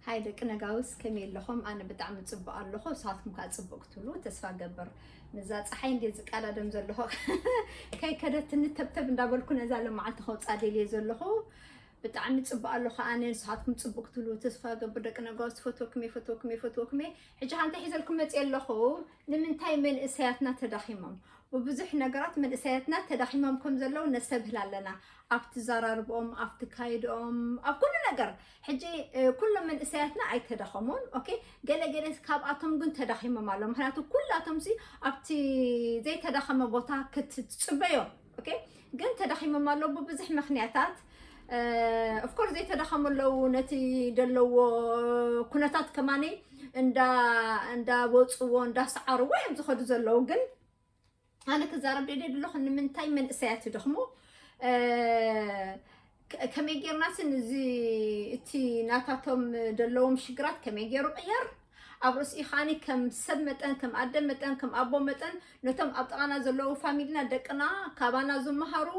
ሃይ ደቂ ነጋውስ፣ ከመይ ኣለኹም? ኣነ ብጣዕሚ ጽቡቕ ኣለኹ። ንስኻትኩም ከኣ ጽቡቕ ክትብሉ ተስፋ ገብር። ነዛ ጸሓይ እንዴ ዝቃዳደም ዘለኹ ከይከደትኒ ተብተብ እንዳበልኩ ነዛ ለመዓልቲ ከውጻ ደልየ ዘለኹ። ብጣዕሚ ጽቡቕ ኣለኹ ኣነ፣ ንስኻትኩም ጽቡቕ ክትብሉ ተስፋ ገብር። ደቂ ነጋውስ፣ ፈትወኩም እየ፣ ፈትወኩም እየ፣ ፈትወኩም እየ። ሕጂ ከኣ እንታይ ሒዘልኩም መጽየ ኣለኹ? ንምንታይ መንእሰያትና ተዳኺሞም? ብብዙሕ ነገራት መንእሰያትና ተዳኺሞም ከም ዘለዉ ነስተብህል ኣለና። ኣብቲ ዘራርብኦም፣ ኣብቲ ካይድኦም፣ ኣብ ኩሉ ነገር። ሕጂ፣ እ፣ ኩሎም መንእሰያትና ኣይተዳኸሙን። ኦኬ፣ ገለ ገለ ካብኣቶም ግን ተዳኺሞም ኣለዉ። ምኽንያቱ ኩላቶምሲ ኣብቲ ዘይተዳኸመ ቦታ ክትጽበዮም። ኦኬ፣ ግን ተዳኺሞም ኣለዉ ብብዙሕ ምኽንያታት። እ፣ ኦፍኮርስ ዘይተዳኸሙ ኣለዉ፣ ነቲ ደለዎ ኩነታት ከማኒ እንዳ-፣ እንዳወጽዎ፣ እንዳሰዓርዎ እዮም ዝኸዱ ዘለዉ። ግን ኣነ ክዛረብ ደልየ ዘለኹ ንምንታይ መንእሰያት ይደኽሙ? እ፣ ከ-፣ ከመይ ጌርናሲ ንዚ፣ እቲ ናታቶም ደለዎም ሽግራት ከመይ ገይሩ ቅየር? ኣብ ርእሲኡ ከኣኒ ከም ሰብ መጠን፣ ከም ኣደ መጠን፣ ከም ኣቦ መጠን ነቶም ኣብ ጥቓና ዘለዉ ፋሚሊና፣ ደቅና፣ ካባና ዝመሃሩ፣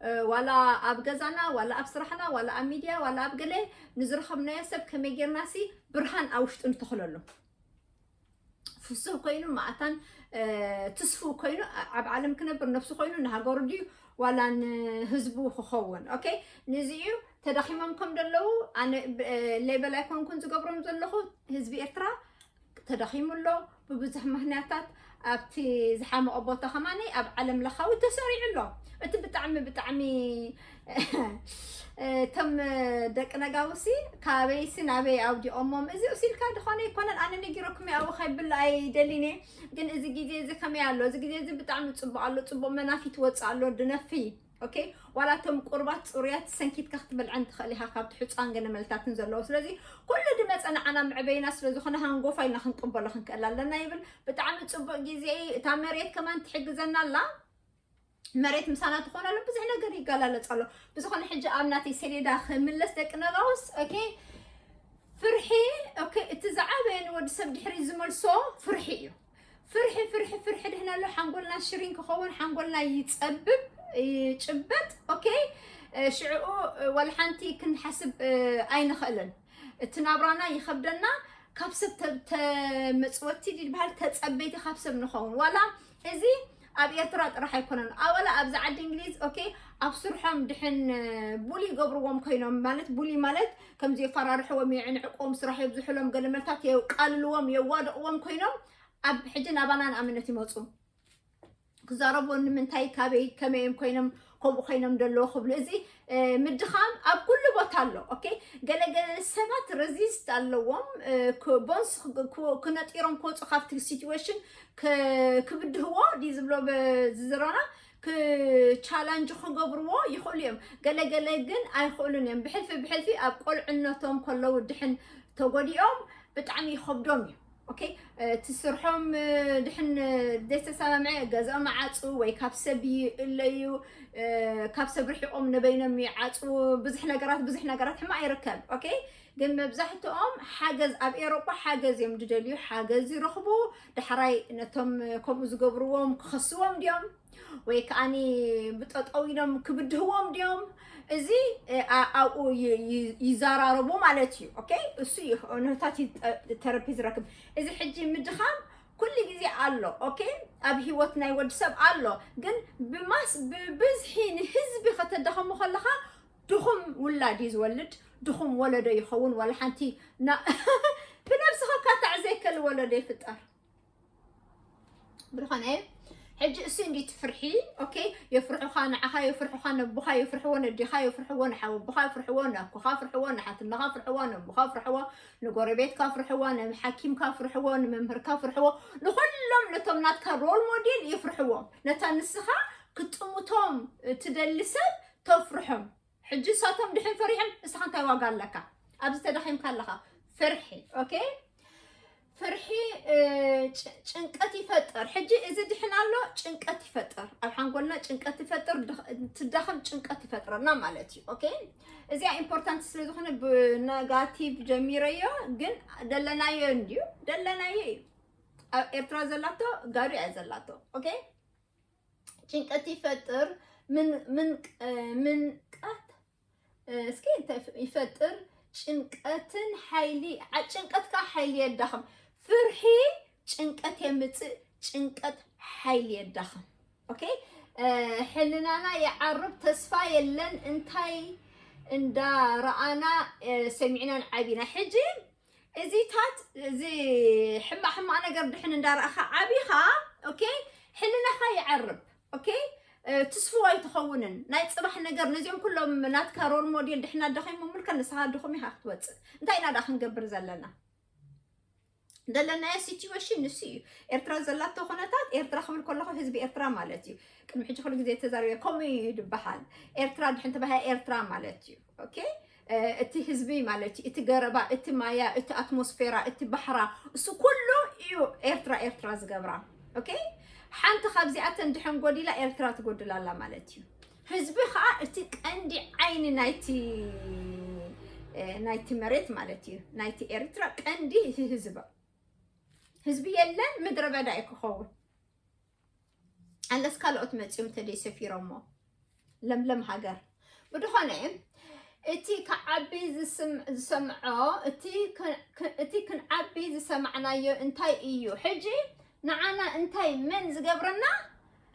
እ፣ ዋላ ኣብ ገዛና፣ ዋላ ኣብ ስራሕና፣ ዋላ ኣብ ሚድያ፣ ዋላ ኣብ ገለ ንዝረኸብናዮ ሰብ ከመይ ጌርናሲ ብርሃን ኣብ ውሽጡ ንተኽለሉ? ፍሱህ ኮይኑ መኣታን፣ እ፣ ትስፉው ኮይኑ ኣብ ዓለም ክነብር ነብሱ ኮይኑ ንሃገሩ ድዩ ዋላ ንህዝቡ ክኸውን? ኦኬ፣ ንዚ እዩ ተዳኺሞም ከም ደለዉ ኣነ ብ-፣ እ፣ ሌበል ኣይኮንኩን ዝገብሮም ዘለኹ። ህዝቢ ኤርትራ ተዳኺሙ ኣሎ ብብዙሕ ምኽንያታት። ኣብቲ ዝሓመቐ ቦታ ከማኒ ኣብ ዓለም ለኻዊ ተሰሪዑ ኣሎ። እቲ ብጣዕሚ፣ ብጣዕሚ፣ እቶም ደቂ ነጋውሲ ካበይሲ ናበይ ኣውዲቖሞም? እዚ እሱ ኢልካ ድኾነ ኣይኮነን። ኣነ ነጊረኩም እየ፣ ኣብኡ ከብል ኣይደሊን እየ። ግን እዚ ግዜ እዚ ከመይ ኣሎ? እዚ ግዜ እዚ ብጣዕሚ ጽቡቕ ኣሎ። ጽቡቕ መናፊት ወጽእ ኣሎ፣ ድነፊ። ኦኬ? ዋላ እቶም ቁርባት ጽሩያት ሰንኪትካ ክትበልዐን ትኽእል ኢኻ፣ ካብቲ ሑጻን ገለ መልታትን ዘለዎ። ስለዚ ኩሉ ድመጸ ንዓና መዕበይና ስለ ዝኾነ ሃንጎፋ ኢልና ክንቅበሎ ክንክእል ኣለና ይብል። ብጣዕሚ ጽቡቕ ግዜ እዩ። እታ መሬት ከማን ትሕግዘና ኣላ። መሬት ምሳና ትኾነሉ ብዙሕ ነገር ይጋላለጽ ኣሎ። ብዝኾነ ሕጂ ኣብ ናተይ ሰሌዳ ክምለስ ደቂ ነጋውስ። ኦኬ፣ ፍርሒ፣ ኦኬ፣ እቲ ዝዓበየ ንወዲ ሰብ ድሕሪ ዝመልሶ ፍርሒ እዩ። ፍርሒ፣ ፍርሒ፣ ፍርሒ ድሕና ኣሎ። ሓንጎልና ሽሪን ክኸውን፣ ሓንጎልና ይጸብብ፣ ይጭበጥ። ኦኬ፣ እ፣ ሽዕኡ፣ እ፣ ዋላ ሓንቲ ክንሓስብ፣ እ፣ ኣይንኽእልን። እቲ ናብራና ይኸብደና። ካብ ሰብ ተ-፣ ተመጽወቲ ድበሃል ተጸበይቲ ካብ ሰብ ንኸውን። ዋላ እዚ ኣብ ኤርትራ ጥራሕ ኣይኮነን። ኣወላ ኣብዚ ዓዲ እንግሊዝ፣ ኦኬ፣ ኣብ ስርሖም ድሕን፣ እ፣ ቡሊ ይገብርዎም ኮይኖም፣ ማለት ቡሊ ማለት ከምዚ የፈራርሕዎም፣ የዕንዕቅዎም፣ ስራሕ የብዝሕሎም፣ ገለ መልታት የቃልልዎም፣ የዋድቕዎም ኮይኖም ኣብ ሕጂ ናባና ንኣብነት ይመጹ። ክዛረቡ ንምንታይ፣ ካበይ፣ ከመይ እዮም ኮይኖም ከምኡ ኮይኖም ደለዉ ክብሉ። እዚ፣ እ፣ ምድኻም ኣብ ኩሉ ቦታ ኣሎ። ኦኬ፣ ገለ ገለ ሰባት ረዚስት ኣለዎም፣ እ፣ ክ-፣ ቦንስ ክ-፣ ክ-፣ ክነጢሮም ክወጹ ካብቲ ሲትዌሽን ክ-፣ ክብድህዎ ድዩ ዝብሎ ብ-፣ ዝዝረና ክ-፣ ቻላንጅ ክገብርዎ ይኽእሉ እዮም። ገለ ገለ ግን ኣይኽእሉን እዮም። ብሕልፊ ብሕልፊ ኣብ ቆልዕነቶም ከለዉ ድሕን ተጎዲኦም ብጣዕሚ ይኸብዶም እዩ። ኦኬ፣ እቲ ስርሖም፣ እ፣ ድሕን፣ እ፣ ዘይተሰማምዐ ገዝኦም ይዓጹ ወይ ካብ ሰብ ይእለዩ፣ እ፣ ካብ ሰብ ርሒቖም ንበይኖም ይዓጹ። ብዙሕ ነገራት፣ ብዙሕ ነገራት ሕማቕ ይርከብ። ኦኬ፣ ግን መብዛሕትኦም ሓገዝ፣ ኣብ ኤውሮጳ ሓገዝ እዮም ዝደልዩ፣ ሓገዝ ይረኽቡ። ዳሕራይ ነቶም ከምኡ ዝገብርዎም ክኸስዎም ድዮም? ወይ ከኣኒ ብጠጠው ኢሎም ክብድህዎም ድዮም? እዚ፣ እ፣ ኣ-፣ ኣብኡ ይ-፣ ይ-፣ ይዘራረቡ ማለት እዩ። ኦኬ? እሱ እዩ ንህታት ተ-፣ ተረፒ ዝረክብ። እዚ ሕጂ ምድኻም ኩሉ ግዜ ኣሎ። ኦኬ? ኣብ ህይወት ናይ ወዲ ሰብ ኣሎ። ግን ብማስ-፣ ብብዝሒ ንህዝቢ ከተዳኸሙ ከለኻ ድኹም ውላድ እዩ ዝወልድ፣ ድኹም ወለዶ ይኸውን። ዋላ ሓንቲ ና-፣ ብነብስኻ እኳ ታዕዘ ይከል ወለዶ ይፍጠር። ብዝኾነ ሕጂ እሱ እንዲ እቲ ፍርሒ፣ ኦኬ፣ የፍርሑኻ፣ ንዓኻ የፍርሑኻ፣ ነቦኻ የፍርሕዎ፣ ነዴኻ የፍርሕዎ፣ ንሓወቦኻ የፍርሕዎ፣ ነኣኮኻ ፍርሕዎ፣ ንሓትነኻ ፍርሕዎ፣ ነቦኻ ፍርሕዎ፣ ንጎረቤትካ ፍርሕዎ፣ ንሓኪምካ ፍርሕዎ፣ ንመምህርካ ፍርሕዎ፣ ንኹሎም ነቶም ናትካ ሮል ሞዴል የፍርሕዎም። ነታ ንስኻ ክትጥምቶም ትደሊ ሰብ ተፍርሖም። ሕጂ ንሳቶም ድሕን ፈሪሖም፣ ንስኻ እንታይ ዋጋ ኣለካ? ኣብዚ ተዳኺምካ ኣለኻ። ፍርሒ፣ ኦኬ? ፍርሒ፣ እ፣ ጭ-፣ ጭንቀት ይፈጥር። ሕጂ እዚ ድሕን ኣሎ፣ ጭንቀት ይፈጥር። ኣብ ሓንጎልና ጭንቀት ይፈጥር፣ ድኽ-፣ ትዳኸም ጭንቀት ይፈጥረና ማለት እዩ። ኦኬ? እዚኣ ኢምፖርታንት ስለ ዝኾነ ብነጋቲቭ ጀሚረዮ፣ ግን ደለናዮ እንድዩ፣ ደለናዮ እዩ። ኣብ ኤርትራ ዘላቶ ጋዱ እያ ዘላቶ። ኦኬ? ጭንቀት ይፈጥር። ምን-፣ ምን-፣ እ፣ ምንቃት፣ እ፣ እስኪ እንታይ ይፈ-፣ ይፈጥር? ጭንቀትን ሓይሊ ዓ- ጭንቀት ከዓ ሓይሊ የዳኽም። ፍርሒ ጭንቀት የምፅእ፣ ጭንቀት ሓይሊ የዳኽም። ኦኬ፣ ሕልናና ይዓርብ፣ ተስፋ የለን። እንታይ እንዳረኣና ሰሚዕናን ዓቢና። ሕጂ እዚታት እዚ ሕማቕ ሕማቕ ነገር ድሕን እንዳረኣኻ ዓቢኻ፣ ኦኬ፣ ሕልናኻ ይዓርብ። ኦኬ፣ ትስፍው ኣይትኸውንን። ናይ ፅባሕ ነገር ነዚኦም ኩሎም ናትካ ሮል ሞዴል ድሕና ደኸይሞምልካ ንስኻ ድኹም ኢኻ ክትወፅእ። እንታይ ኢና ደኣ ክንገብር ዘለና? ዘለናዮ ሲቹዌሽን ንሱ እዩ። ኤርትራ ዘላቶ ኩነታት፣ ኤርትራ ክብል ከለኹ ህዝቢ ኤርትራ ማለት እዩ። ቅድሚ ሕጂ ኩሉ ግዜ ተዛሪበ፣ ከምኡ እዩ ዝበሃል። ኤርትራ ድሕን ተባሂላ ኤርትራ ማለት እዩ። ኦኬ፣ እቲ ህዝቢ ማለት እዩ፣ እቲ ገረባ፣ እቲ ማያ፣ እቲ ኣትሞስፌራ፣ እቲ ባሕራ፣ እሱ ኩሉ እዩ ኤርትራ ኤርትራ ዝገብራ። ኦኬ፣ ሓንቲ ካብዚኣተን ድሕን ጎዲላ ኤርትራ ትጎድል ኣላ ማለት እዩ። ህዝቢ ከዓ እቲ ቀንዲ ዓይኒ ናይቲ ናይቲ መሬት ማለት እዩ። ናይቲ ኤርትራ ቀንዲ ህዝቢ ህዝቢ የለን፣ ምድረ በዳ እዩ ክኸውን። ኣለስ ካልኦት መፂኦም ተደይ ሰፊሮሞ ለምለም ሃገር። ብድኾነ እቲ ክዓቢ ዝሰምዖ እቲ ክንዓቢ ዝሰማዕናዮ እንታይ እዩ? ሕጂ ንዓና እንታይ መን ዝገብረና?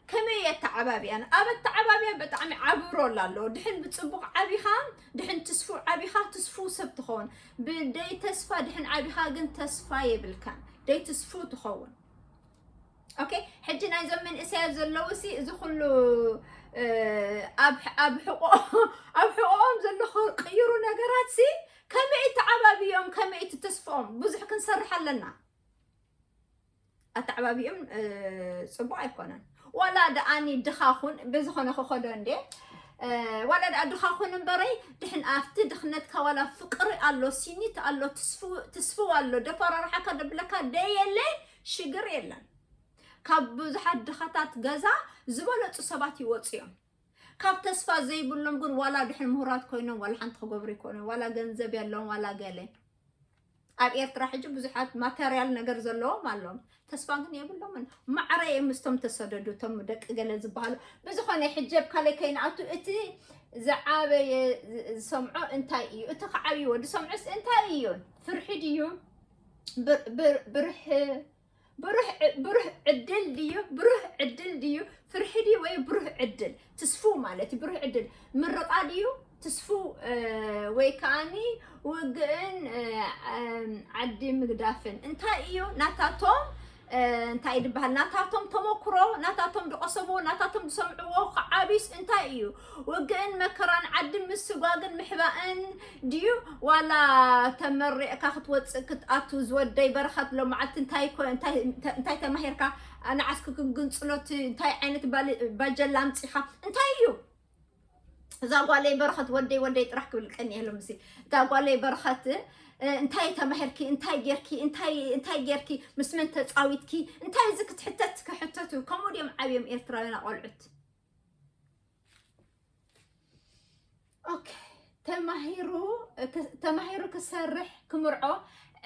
ከመይ ኣተዓባብያን ኣብ ኣተዓባብያ ብጣዕሚ ዓብሮላ ኣሎ። ድሕን ብፅቡቕ ዓቢኻ፣ ድሕን ትስፉ ዓቢኻ፣ ትስፉ ሰብ ትኸውን። ብደይ ተስፋ ድሕን ዓቢኻ ግን ተስፋ የብልካን፣ ደይ ትስፉ ትኸውን። ኦኬ፣ ሕጂ ናይዞም መንእሰያት ዘለዉ ሲ እዚ ኩሉ ኣብ ኣብ ሕቆ ኣብ ሕቆኦም ዘሎ ክቅይሩ ነገራት ሲ ከመይ ተዓባብዮም፣ ከመይ ትተስፍኦም? ብዙሕ ክንሰርሕ ኣለና። ኣተዓባቢኦም ጽቡቅ ኣይኮነን። ዋላ ደኣኒ ድኻ ኩን ብዝኾነ ክኸዶ እንዴ፣ ዋላ ደኣ ድኻ ኩን እምበረይ፣ ድሕን ኣብቲ ድኽነትካ ዋላ ፍቅሪ ኣሎ፣ ሲኒት ኣሎ፣ ትስፍው ኣሎ፣ ደፈራርሓካ ደብለካ ደየለ ሽግር የለን። ካብ ብዙሓት ድኻታት ገዛ ዝበለጹ ሰባት ይወጹ እዮም። ካብ ተስፋ ዘይብሎም ግን ዋላ ድሕን ምሁራት ኮይኖም ዋላ ሓንቲ ክገብሩ ይኮኑ፣ ዋላ ገንዘብ የለዎም፣ ዋላ ገለ። ኣብ ኤርትራ ሕጂ ብዙሓት ማተርያል ነገር ዘለዎም ኣለዎም፣ ተስፋ ግን የብሎምን። ማዕረ እዮም ምስቶም ተሰደዱ፣ እቶም ደቂ ገለ ዝበሃሉ። ብዝኾነ ሕጂ ኣብ ካልእ ከይንኣቱ፣ እቲ ዝዓበየ ዝ- ዝሰምዖ እንታይ እዩ? እቲ ክዓብይዎ ዝሰምዖስ እንታይ እዩ? ፍርሒ ድዩ? ብር- ብር- ብርህ ብሩህ ዕ- ብሩህ ዕድል ድዩ? ብሩህ ዕድል ድዩ? ፍርሒ ድዩ ወይ ብሩህ ዕድል? ትስፉ ማለት እዩ። ብሩህ ዕድል ምርቓ ድዩ? ትስፉ ወይ ከዓኒ ውግእን ዓዲ ምግዳፍን እንታይ እዩ ናታቶም? እንታይ ድበሃል? ናታቶም ተመክሮ፣ ናታቶም ዝቐሰብዎ፣ ናታቶም ዝሰምዕዎ ክዓብዩስ እንታይ እዩ? ውግእን መከራን ዓዲ ምስጓግን ምሕባእን ድዩ? ዋላ ተመሪቕካ ክትወፅእ ክትኣቱ ዝወደይ በረኸት ሎማዓልቲ እንታይ ኮ- እንታይ እንታይ እንታይ ተማሂርካ? ንዓስኪ ክግንፅሎት እንታይ ዓይነት ባል- ባጀላ ኣምፂኻ? እንታይ እዩ? እዛ ጓለይ በረኸት ወደይ ወደይ ጥራሕ ክብል ቀኒ የሎም ሲ እዛ ጓለይ በረኸት እንታይ ተማሂርኪ? እንታይ ጌርኪ? እንታይ እንታይ ጌርኪ? ምስ መን ተፃዊትኪ? እንታይ እዚ ክትሕተት ክሕተቱ? ከምኡ ድዮም ዓብዮም ኤርትራውያን ኣቆልዑት። ኦኬ፣ ተማሂሩ ተማሂሩ ክሰርሕ ክምርዖ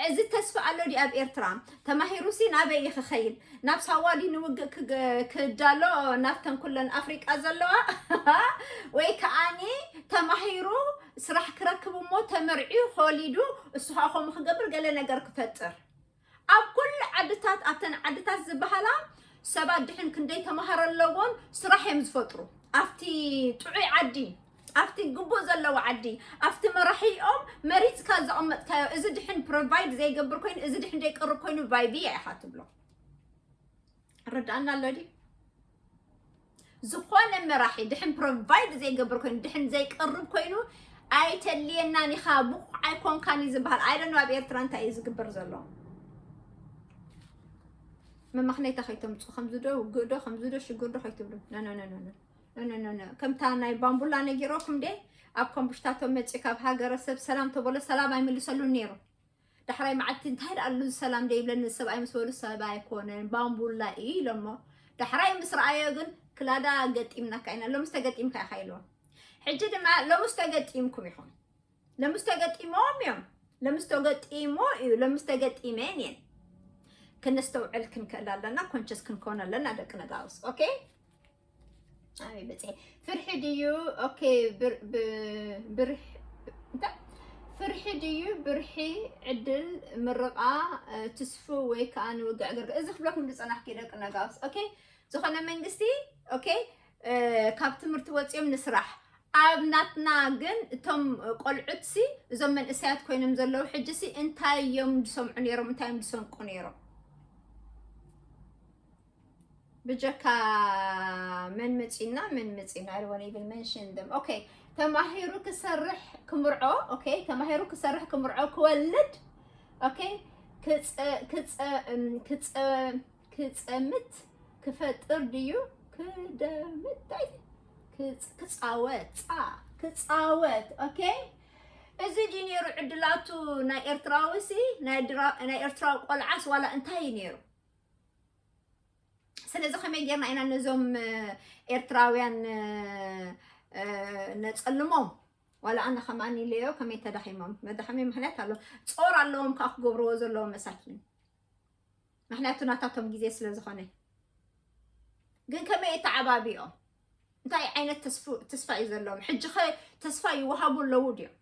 እዚ ተስፋ ኣሎ ድዩ ኣብ ኤርትራ? ተማሂሩ ሲ ናበይ እዩ ክኸይድ? ናብ ሳዋ ድዩ ንውግእ ክዳሎ? ናብተን ኩለን ኣፍሪቃ ዘለዋ ወይ ከዓኒ ተማሂሩ ስራሕ ክረክብ እሞ ተመርዕዩ ከወሊዱ እሱ ከዓ ከምኡ ክገብር ገለ ነገር ክፈጥር ኣብ ኩሉ ዓድታት ኣብተን ዓድታት ዝበሃላ ሰባት ድሕን ክንደይ ተማሃሮ ኣለዎም ስራሕ እዮም ዝፈጥሩ ኣብቲ ጥዑይ ዓዲ ኣብቲ ግቡእ ዘለዎ ዓዲ ኣብቲ መራሒኦም መሪፅካ ዘቐመጥካዮ እዚ ድሕን ፕሮቫይድ ዘይገብር ኮይኑ እዚ ድሕን ዘይቅርብ ኮይኑ ቫይቪ ኢኻ ትብሎ ርድኣና ኣሎ ድዩ ዝኾነ መራሒ ድሕን ፕሮቫይድ ዘይገብር ኮይኑ ድሕን ዘይቅርብ ኮይኑ ኣይተልየናን ኢኻ ብቑዕ ኣይኮንካን እዩ ዝበሃል ኣይደኖ ኣብ ኤርትራ እንታይ እዩ ዝግበር ዘሎ መማኽነይታ ከይተምፁ ከምዚ ዶ ውግእ ዶ ከምዚ ዶ ሽግር ዶ ከይትብሉ ነነነነ ከምታ ናይ ባምቡላ ነጊረኩም ደ ኣብ ኮምቡሽታቶም መፂ ካብ ሃገረ ሰብ ሰላም ተበሎ ሰላም ኣይምልሰሉን ነይሩ ዳሕራይ መዓልቲ እንታይ ደኣ ኣሉ ሰላም ደይብለኒ ሰብኣይ ምስ በሉ ሰብ ኣይኮነን ባምቡላ እዩ ኢሎሞ ዳሕራይ ምስ ረኣዮ ግን ክላዳ ገጢምናካ ኢና ሎምስ ተገጢምካ ኢኻ ኢልዎ ሕጂ ድማ ሎምስ ተገጢምኩም ኢኹም ሎምስ ተገጢሞም እዮም ሎምስ ተገጢሞ እዩ ሎምስ ተገጢመን እየን ክነስተውዕል ክንክእል ኣለና ኮንቸስ ክንከውን ኣለና ደቂ ነጋውስ ኦኬ ኣበይ በፅሐ ፍርሒ ድዩ ኦኬ ብርህ እንታይ ፍርሒ ድዩ ብርሒ? ዕድል ምርቓ፣ እ፣ ትስፉ ወይ ከዓ ንውግዕ ግርግር? እዚ ክብለኩም ዝጸናሕኩ ደቂ ነጋውስ። ኦኬ፣ ዝኾነ መንግስቲ፣ ኦኬ፣ እ፣ ካብ ትምህርቲ ወፂኦም ንስራሕ። ኣብ ናትና ግን እቶም ቆልዑትሲ፣ እዞም መንእሰያት ኮይኖም ዘለዉ ሕጂሲ እንታይ እዮም ዝሰምዑ ነይሮም? እንታይ እዮም ዝሰንቁ ነይሮም? ብጀካ መን መፂና፣ መን መፂና፣ I don't wanna even mention them. ኦኬ፣ ተማሂሩ ክሰርሕ ክምርዖ። ኦኬ፣ ተማሂሩ ክሰርሕ ክምርዖ ክወልድ። ኦኬ፣ ክፀ-፣ ክፀ-፣ እም፣ ክፀ-፣ ክፀምት ክፈጥር ድዩ? ክደምት፣ እንታይ? ክፅ-፣ ክፃወት፣ ፃ-፣ ክፃወት። ኦኬ፣ እዚ ድዩ ነይሩ ዕድላቱ ናይ ኤርትራዊ ሲ? ናይ ድራ-፣ ናይ ኤርትራዊ ቆልዓስ ዋላ እንታይ እዩ ነይሩ? ስለዚ ከመይ ጌርና ኢና ነዞም፣ እ፣ ኤርትራውያን፣ እ፣ እ፣ ነጸልሞም? ዋላ ኣነ ከማን ኢለዮ ከመይ ተዳኺሞም። መዳኸሚ ምኽንያት ኣሎ። ጾር ኣለዎም ከዓ ክገብርዎ ዘለዎም መሳኪን። ምኽንያቱ ናታቶም ግዜ ስለ ዝኾነ። ግን ከመይ የተዓባቢኦም? እንታይ ዓይነት ተስፉ-፣ ተስፋ እዩ ዘለዎም? ሕጂ ኸ ተስፋ ይወሃቡ ኣለዉ ድዮም?